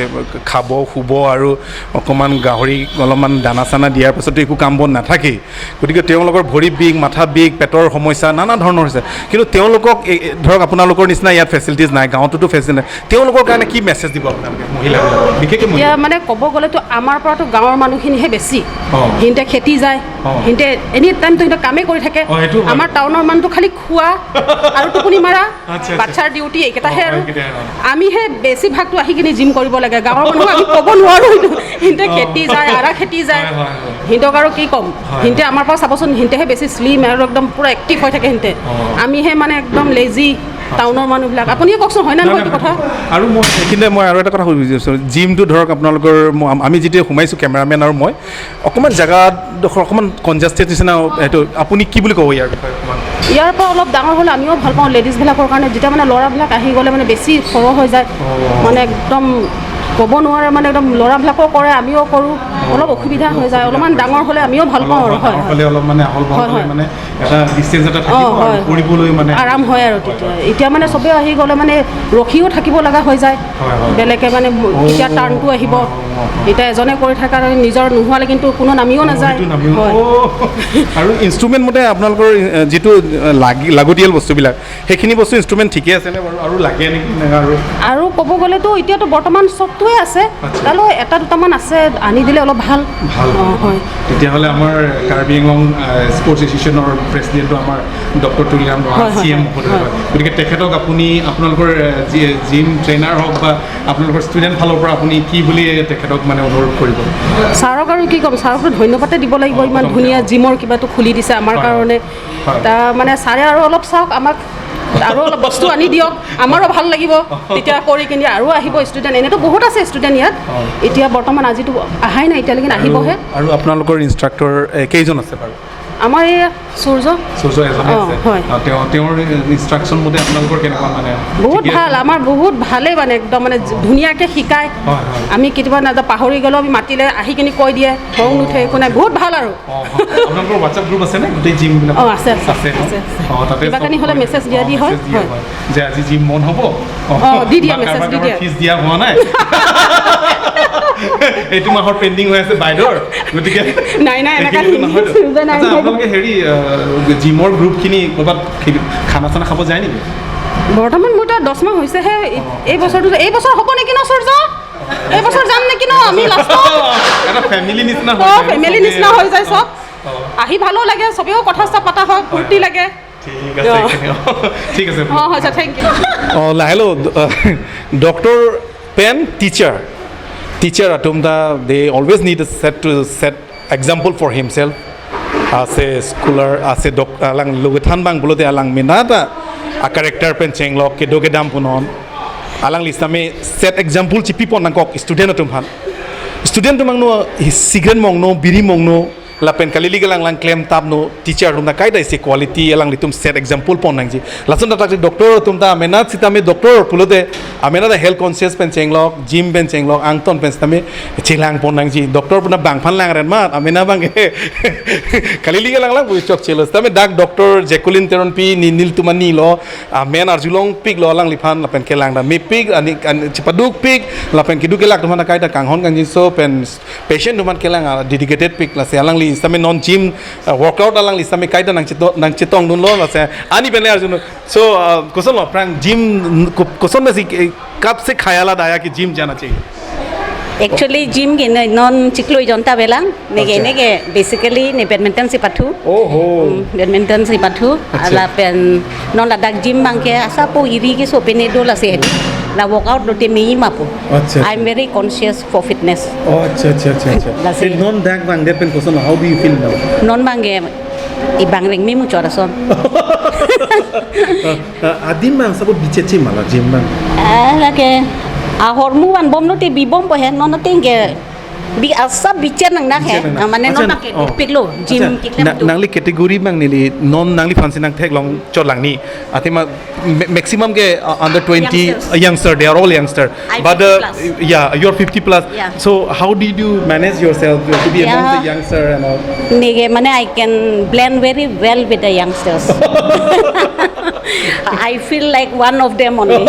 খাব, শুব আৰু অকণমান গাহৰি অলপমান দানা চানা দিয়াৰ পাছতো একো কাম বন নাথাকেই। গতিকে তেওঁলোকৰ ভৰি বিষ, মাথা বিষ, পেটৰ সমস্যা, নানা ধৰণৰ হৈছে। কিন্তু তেওঁলোকক, এ, এ, ধৰক আপোনালোকৰ নিচিনা ইয়াত ফেচিলিটিজ নাই, গাঁৱতোতো ফেচিলিটি নাই, তেওঁলোকৰ কাৰণে কি মেছেজ দিব আপোনালোকে মহিলাবিলাকক, বিশেষকৈ মহিলা? এতিয়া মানে ক'ব গ'লেতো আমাৰ পৰাতো গাঁৱৰ মানুহখিনিহে বেছি। অ। সিহঁতে খেতি যায়, অ। সিহঁতে এনি টাইমতো সিহঁতে কামেই কৰি থাকে। অ, সেইটো হয়। আমাৰ টাউনৰ মানুহটো খালি খোৱা আৰু টোপনি মাৰা, আচ্ছা, আচ্ছা। বাচ্ছাৰ ডিউটি এইকেইটাহে অ, আৰু। এইকেইটাই, অ। আমিহে বেছিভাগতো আহি কিনে জিম কৰিব লাগে। গাঁৱৰ মানুহক আমি ক'ব নোৱাৰো এইটো। সিহঁতে অ। খেতি যায়, আৰা খেতি যায়। হয়, হয়, হয়। সিহঁতক আৰু কি ক'ম? হয়, সিহঁতে হয়। আমাৰ পৰা চাবচোন, সিহঁতেহে বেছি শ্লিম আৰু একদম পুৰা এক্টিভ হৈ থাকে সিহঁতে। অ। আমিহে মানে একদম লেজি, আচ্ছা। টাউনৰ মানুহবিলাক। আপুনিয়ে কওকচোন, হয় নে নাই, নহয় এইটো নাই, কথা? আৰু মই এইখিনিতে মই আৰু এটা কথা সুধিব বিচাৰিছোঁ। জিমটো ধৰক আপোনালোকৰ, ম-, আমি যেতিয়া সোমাইছোঁ, কেমেৰামেন আৰু মই, অকণমান জেগাডোখৰ অকণমান কনজেষ্টেড নিচিনা, এইটো আপুনি কি বুলি ক'ব ইয়াৰ বিষয়ে অকণমান? ইয়াৰ পৰা অলপ ডাঙৰ হ'লে আমিও ভাল পাওঁ, লেডিজবিলাকৰ কাৰণে। যেতিয়া মানে ল'ৰাবিলাক আহি গ'লে মানে বেছি সৰহ হৈ যায়, অ। মানে একদম ক'ব নোৱাৰে, মানে একদম ল'ৰাবিলাকেও কৰে, আমিও কৰোঁ, অ। অলপ অসুবিধা হৈ যায়। অলপমান ডাঙৰ হ'লে আমিও ভাল পাওঁ আৰু, অলপমান হয়, ডাঙৰ হয়। হ'লে অলপ মানে আহল বহল হয়, হ'লে হয়। মানে এটা ডিষ্টেঞ্চ এটা থাকিব অ, আৰু হয়, হয়। কৰিবলৈ মানে আৰাম হয় আৰু হয়, তেতিয়া। হয়। এতিয়া মানে চবেই আহি গ'লে মানে ৰখিও থাকিব লগা হৈ যায়। হয়, হয়। বেলেগে মানে অ, কেতিয়া টাৰ্ণটো আহিব। অ, অ, অ। এতিয়া এজনে কৰি থাকে আৰু নিজৰ নোহোৱালে কিন্তু কোনো নামিও অ, নাযায়। সেইটো নামিও। হয়। অ, আৰু ইনষ্ট্ৰুমেণ্ট মতে আপোনালোকৰ, এ, যিটো, এ, লাগি-, লাগতিয়াল বস্তুবিলাক, সেইখিনি বস্তু ইনষ্ট্ৰুমেণ্ট ঠিকে আছে নে বাৰু? আৰু লাগে নেকি নে আৰু? আৰু ক'ব গ'লেতো এতিয়াতো বৰ্তমান চবটোৱে আছে। আচ্ছা। তালৈ এটা দুটামান আছে, আনি দিলে ভাল। ভাল, অ, ভাল। হয়। তেতিয়াহ'লে আমাৰ কাৰ্বি আংলং, আহ, স্পৰ্টছ এছ'চিয়েশ্যনৰ প্ৰেচিডেণ্টো আমাৰ ডক্টৰ তুলিৰাম ৰহা, হয়, হয়, চি এম হয়, মহোদয় হয়। হয়। গতিকে তেখেতক আপুনি আপোনালোকৰ, আহ, জি-, জিম ট্ৰেইনাৰ হওক বা আপোনালোকৰ ষ্টুডেণ্ট ফালৰ পৰা আপুনি কি বুলি তেখেতক মানে অনুৰোধ কৰিব? ছাৰক আৰু কি ক'ম, ছাৰকতো ধন্যবাদে দিব লাগিব, অ, ইমান একদম। ধুনীয়া জিমৰ কিবাটো খুলি দিছে আমাৰ হয়, হয়। কাৰণে। হয়। তা মানে ছাৰে আৰু অলপ চাওক আমাক, আৰু অলপ বস্তু আনি দিয়ক, আমাৰো ভাল লাগিব। তেতিয়া কৰি কিনি আৰু আহিব ষ্টুডেণ্ট, এনেতো বহুত আছে ষ্টুডেণ্ট ইয়াত। অ। এতিয়া বৰ্তমান আজিতো আহাই নাই, এতিয়ালৈকে আৰু, আহিবহে। আৰু আপোনালোকৰ ইনষ্ট্ৰাক্টৰ, এ, কেইজন আছে বাৰু? আমাৰ এই সূৰ্য। সূৰ্য এজনে অ, আছে। হয়। অ, তেওঁ, তেওঁৰ ইনষ্ট্ৰাকশ্যন মতে আপোনালোকৰ কেনেকুৱা মানে? বহুত ঠিকে আছে? ভাল, আমাৰ বহুত ভালেই মানে একদম মানে অ। ধুনীয়াকে শিকায়। হয়, হয়। আমি কেতিয়াবা নাযাওঁ, পাহৰি গ'লেও আমি মাতিলে আহি কিনি কৈ দিয়ে, খং নুঠে, একো নাই, বহুত ভাল আৰু। অ, অ। আপোনালোকৰ WhatsApp গ্ৰুপ আছে নে গোটেই জিম বিলাক? অ, আছে, আছে, আছে ন? আছে, আছে। অ, তাতে কিবা চব কানি হ'লে কৈ মেছেজ দিয়া অ, দি হয়, মেছেজ দিয়া হয়। হয়। যে আজি জিম বন্ধ হ'ব। অ, অ, দি দিয়া, বা মেছেজ কাৰোবাৰ দি কাৰোবাৰ দিয়া। ফিজ দিয়া হোৱা নাই। এইটো মাহৰ পেণ্ডিং হৈ আছে বাইদেউৰ। গতিকে নাই, নাই, এনেকা এইখিনিতো নহয় তো। চিন্তা নাই, আচ্ছা, নাই। আপোনালোকে হেৰি, আহ, জিমৰ গ্ৰুপখিনি ক'ৰবাত খি-, খানা চানা খাব যায় নেকি? বৰ্তমান মোৰ তাত দহ মাহ হৈছেহে। এই, অ, এই আচ্ছা। বছৰটো, এই বছৰ হ'ব নেকি ন, সূৰ্য? এই বছৰ যাম নেকি ন আমি লাষ্টত? এটা ফেমিলি নিচিনা অ, হৈ যায় ন ফেমিলি চবেই। নিচিনা হৈ যায় চব। অ। আহি ভালো লাগে, চবেও কথা চথা পতা হয়, হয়, ফূৰ্তি হয়। লাগে। ঠিক আছে, অ। এইখিনি, অ। ঠিক আছে। অ, হয়, আচ্ছা, থেংক ইউ। অ, lahelo, uh, doctor pen teacher. Teacher atum ta, they always need a set to set example for himself. Ase scholar, ase doc, alang logethan abang pulote alang mena ta a character pen chenglok kedo kedam punon. Alangli sitame set example chipipon nangkok student atum aphan. Student atum angno hi cigarette mongno, biri mongno, lapen kalili kelang lang klemtapno, teacher atum ta kaita isi quality alanglitum set example pon nangji. Lason ta tak doctor atum ta amenat sitame doctor pulote amenat ta health conscious pen chenglok, gym pen chenglok, angton pen sitame chelang pon nangji. Doctor pu ta bang aphan lang ren mat, amena bang ke. Kalili kelang lang pu chokchelo. Sitame dak Doctor Jacqueline Teronpi ni nelitum ani lo, amen arjulongpiklo alangliphan lapen kelang dam mepik, ani, ani chipadukpik, lapen keduk kelak atum aphan kaita kanghon kangjinso pen patient atum aphan kelang, ah, dedicated pik lasi alangli sitame non gym, ah, workout alangli sitame kaita nangcheto-, nangchetongdunlo lasi ani pen le arjuno. So, ah, koson lo aphrang gym, ko-, koson mesi, eh, kab se khayal aaya ki gym jana chahiye? Actually, gym ke ne non chiklo ijon ta avelang. Neke, okay. Neke basically ne badminton si pathu. Oh ho. Hmm, badminton si pathu. Acha. Lapen non ladak gym abang ke asapo iri ke sopene do lasi. La workout lote mei ma pu. Acha, acha. I'm very conscious for fitness. Oh, acha, acha, acha, acha. Lasi. Eh, non dak abang det pen koson, how do you feel now? Non abang ke ibang reng me muchot ason. Ah, adim abang sabut bicheche ma la gym abang? Ah, lake ahormu vanbomlo te bibompo he, non ateng ke bi asap biche nangnak he. Biche nangnak. Ah, mane non, acha, abang ke, oh, dopiklo, gym, acha, kiklem na, tu. Nangli category abang neli non nangliphan si nangtheklong chot lang ni. Athema ma-, maximum ke, uh, under twenty, youngsters. Uh, youngster, they are all youngster. I'm fifty plus. But, uh, yeah, you're fifty plus. Yeah. So how did you manage yourself to be among the youngster and all? Neke mane I can blend very well with the youngsters. I feel like one of them only.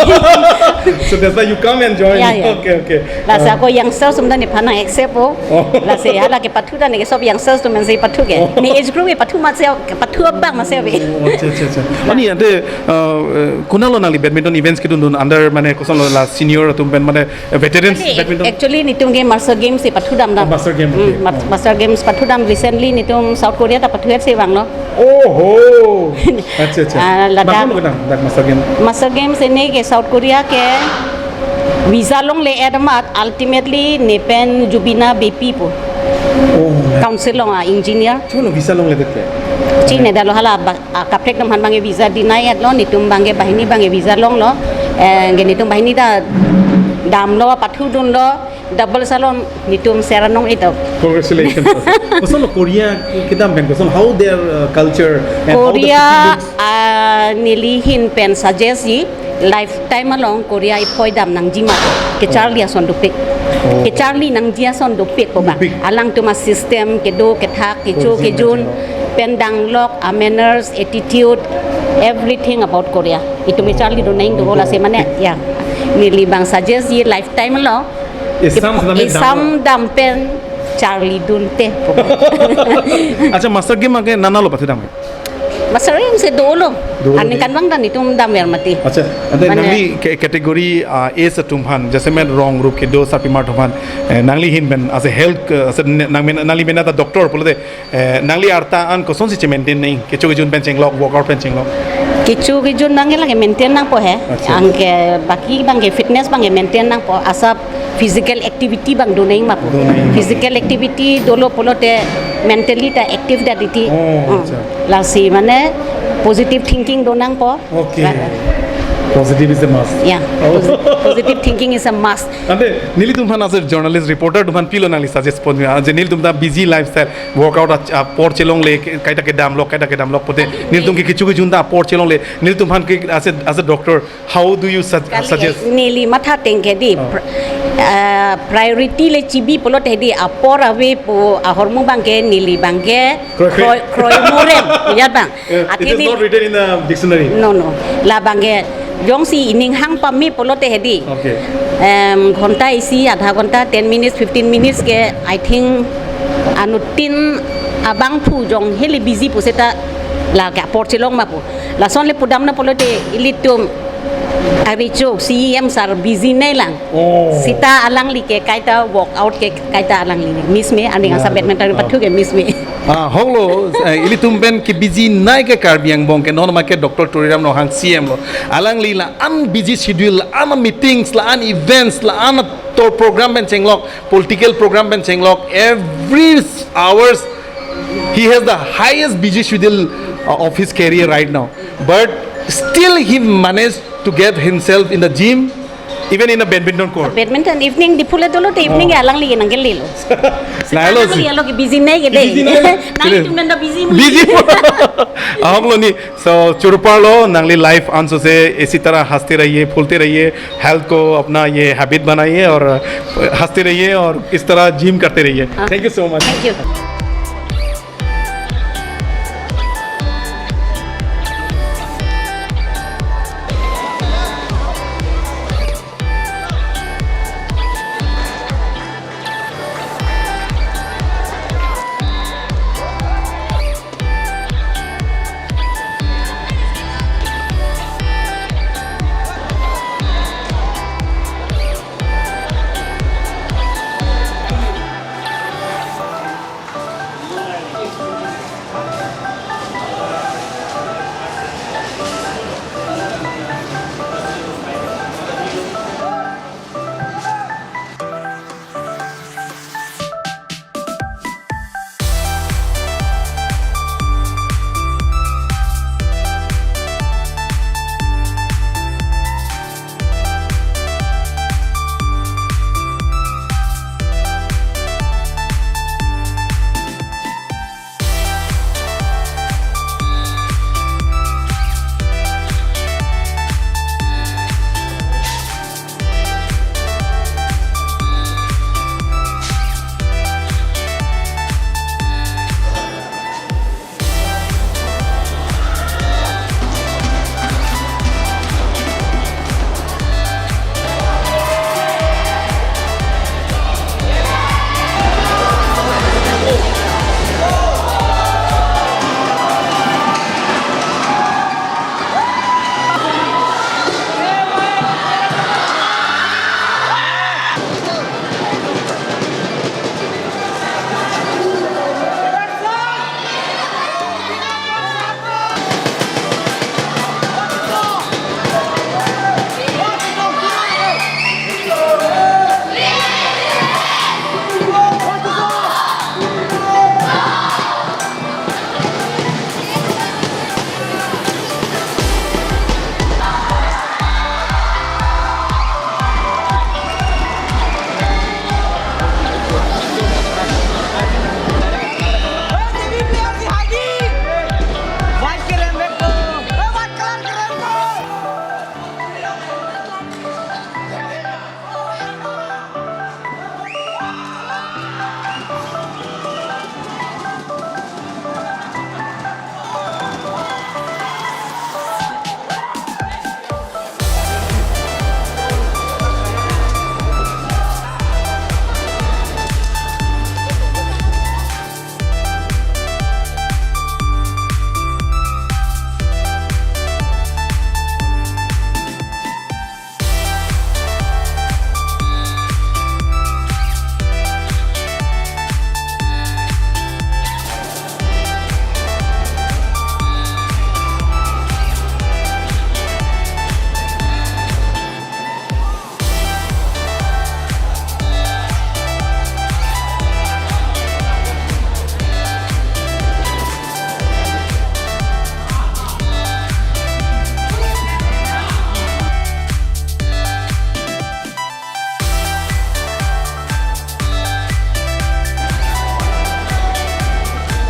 So that's why you come and join. Yeah, yeah. Okay, okay. Lasi, uh, ako youngsters atum ta nephan accept po. Oh. Lasi hala kepathu ta neke sob youngsters atum si pathu ke. Oh. Ne age group kepathu ma se, kepathu abang ma se ave. Oh, acha, acha, acha. Ani ante, uh, uh, konat lo nangli badminton events kedun dun under mane koson lo la senior atum pen mane, uh, veterans badminton? Actually, actually netum ke Master Games si pathu dam dam. Oh, Master Games, hmm, okay. Mas-, oh. Master Games pathu dam recently netum South Korea ta pathu si vanglo. Oh ho. Acha, acha. Ah, ladak. Bang kono kedam, dak Master Games? Master Games ini ke South Korea ke visa longle amat, ultimately ne pen Jubina Beypi pu. Oh, man. Council along a engineer. Chuno visa longledet ke? Chinine detlo hala ba, ah, kaprek atum aphan abang ke visa deny lo, netum abang ke banghini abang ke visa longlo. Eh, ke netum banghini ta damlo, pathudunlo. Double salom, netum seranong ito. Congratulations. Koson lo Korea kedam pen koson, how their, uh, culture and how the Korea, city looks? Ah, neli ahin pen suggest ji, lifetime along Korea ipoi dam nangji ma, kecharli ason dopik. Oh. Kecharli nangji ason dopik ko ba. Dopik. Alangtum a system, kedo, kethak, kecho, kejun, pen danglok, a manners, attitude, everything about Korea. Itum kecharli dun nang do lasi mane, ya. Neli abang suggest ji lifetime lo. Isam sitame isam dam pen charlidun te. Acha, Master Game abang ke nana lo pathu dam? Masari se dolo. Dolo. Aningkan abang ta netum damver mati. Accha, ante mane nangli ke-, category, ah, age atum aphan, jaise men rong rup kedo sarpimar atum aphan, eh, nangli ahin pen as a health, eh, as a ne-, nang men-, nangli mena ta doctor pulote, eh, nangli arta an kosonsi che-maintain nang, kecho kejun pen chenglok, workout pen chenglok? Kecho kejun abang ke lake maintain nangpo he. Accha. Anke baki abang ke fitness abang ke maintain nangpo, asap physical activity abang do nang ma pu. Do nang ma. Physical activity dolo pulote mentally ta active ta titi. Oh, hmm, accha. Lasi mane positive thinking do nangpo. Okay. Ra- Positive is a must. Yeah. Oh. Posi-, positive thinking is a must. Ante nelitum aphan as a journalist, reporter atum aphan pilo nangli suggest pon, ah, je nelitum ta busy lifestyle, workout a, apor chelongle, ke-, kaita kedamlok, kaita kedamlok pulote, nelitum ke kecho kejun ta apor chelongle, nelitum aphan ke as a, as a doctor, how do you sug-, kali suggest? Neli matha ateng ke dei, oh, pr-, ah, priority le chibi pulote dei, apor ave pu ahormu abang ke neli abang ke kroi, kroi, kroi murem, ya abang. Eh, it is not written in the dictionary. No, no. Labang ke jongsi ining hang pame pulote dei. Okay. Em, ghonta isi, adha ghonta, ten minutes, fifteen minutes ke, I think, anuttin abangphu jong heli busy pu seta lake apor chelong ma pu. Lason le pudam na pulote ilitum avicho C E M sir busy nanglang. Oh. Seta alangli ke kaita workout ke kaita alangli miss me, aning asa, ah, badminton, ah, pathu ke miss me. Ah, hoklo, eh, ilitum pen ke busy nang ke Karbi Anglong ke non ma ke Doctor Tuliram Ronghang C E M lo. Alangli la-an busy schedule, la-an meetings, la-an events, la-an tor program pen chenglok, political program pen chenglok, every hours he has the highest busy schedule, uh, of his career right now. But still he managed to get himself in the gym, even in a badminton court. Badminton evening Diphu le dolo te evening, oh, ke alangli ke nangkele lo. Lahelo si. Alangli alo ke busy nang ke dei. Busy nang. Nangtum nanda busy mo. Busy mo. Ahok lo ni. So, choro parlo, nangli life ansose इसी तरह हंसते रहिए, फूलते रहिए, health को अपना ये habit बनाइए और हंसते रहिए और इस तरह gym करते रहिए। हाँ। Thank you so much. Thank you.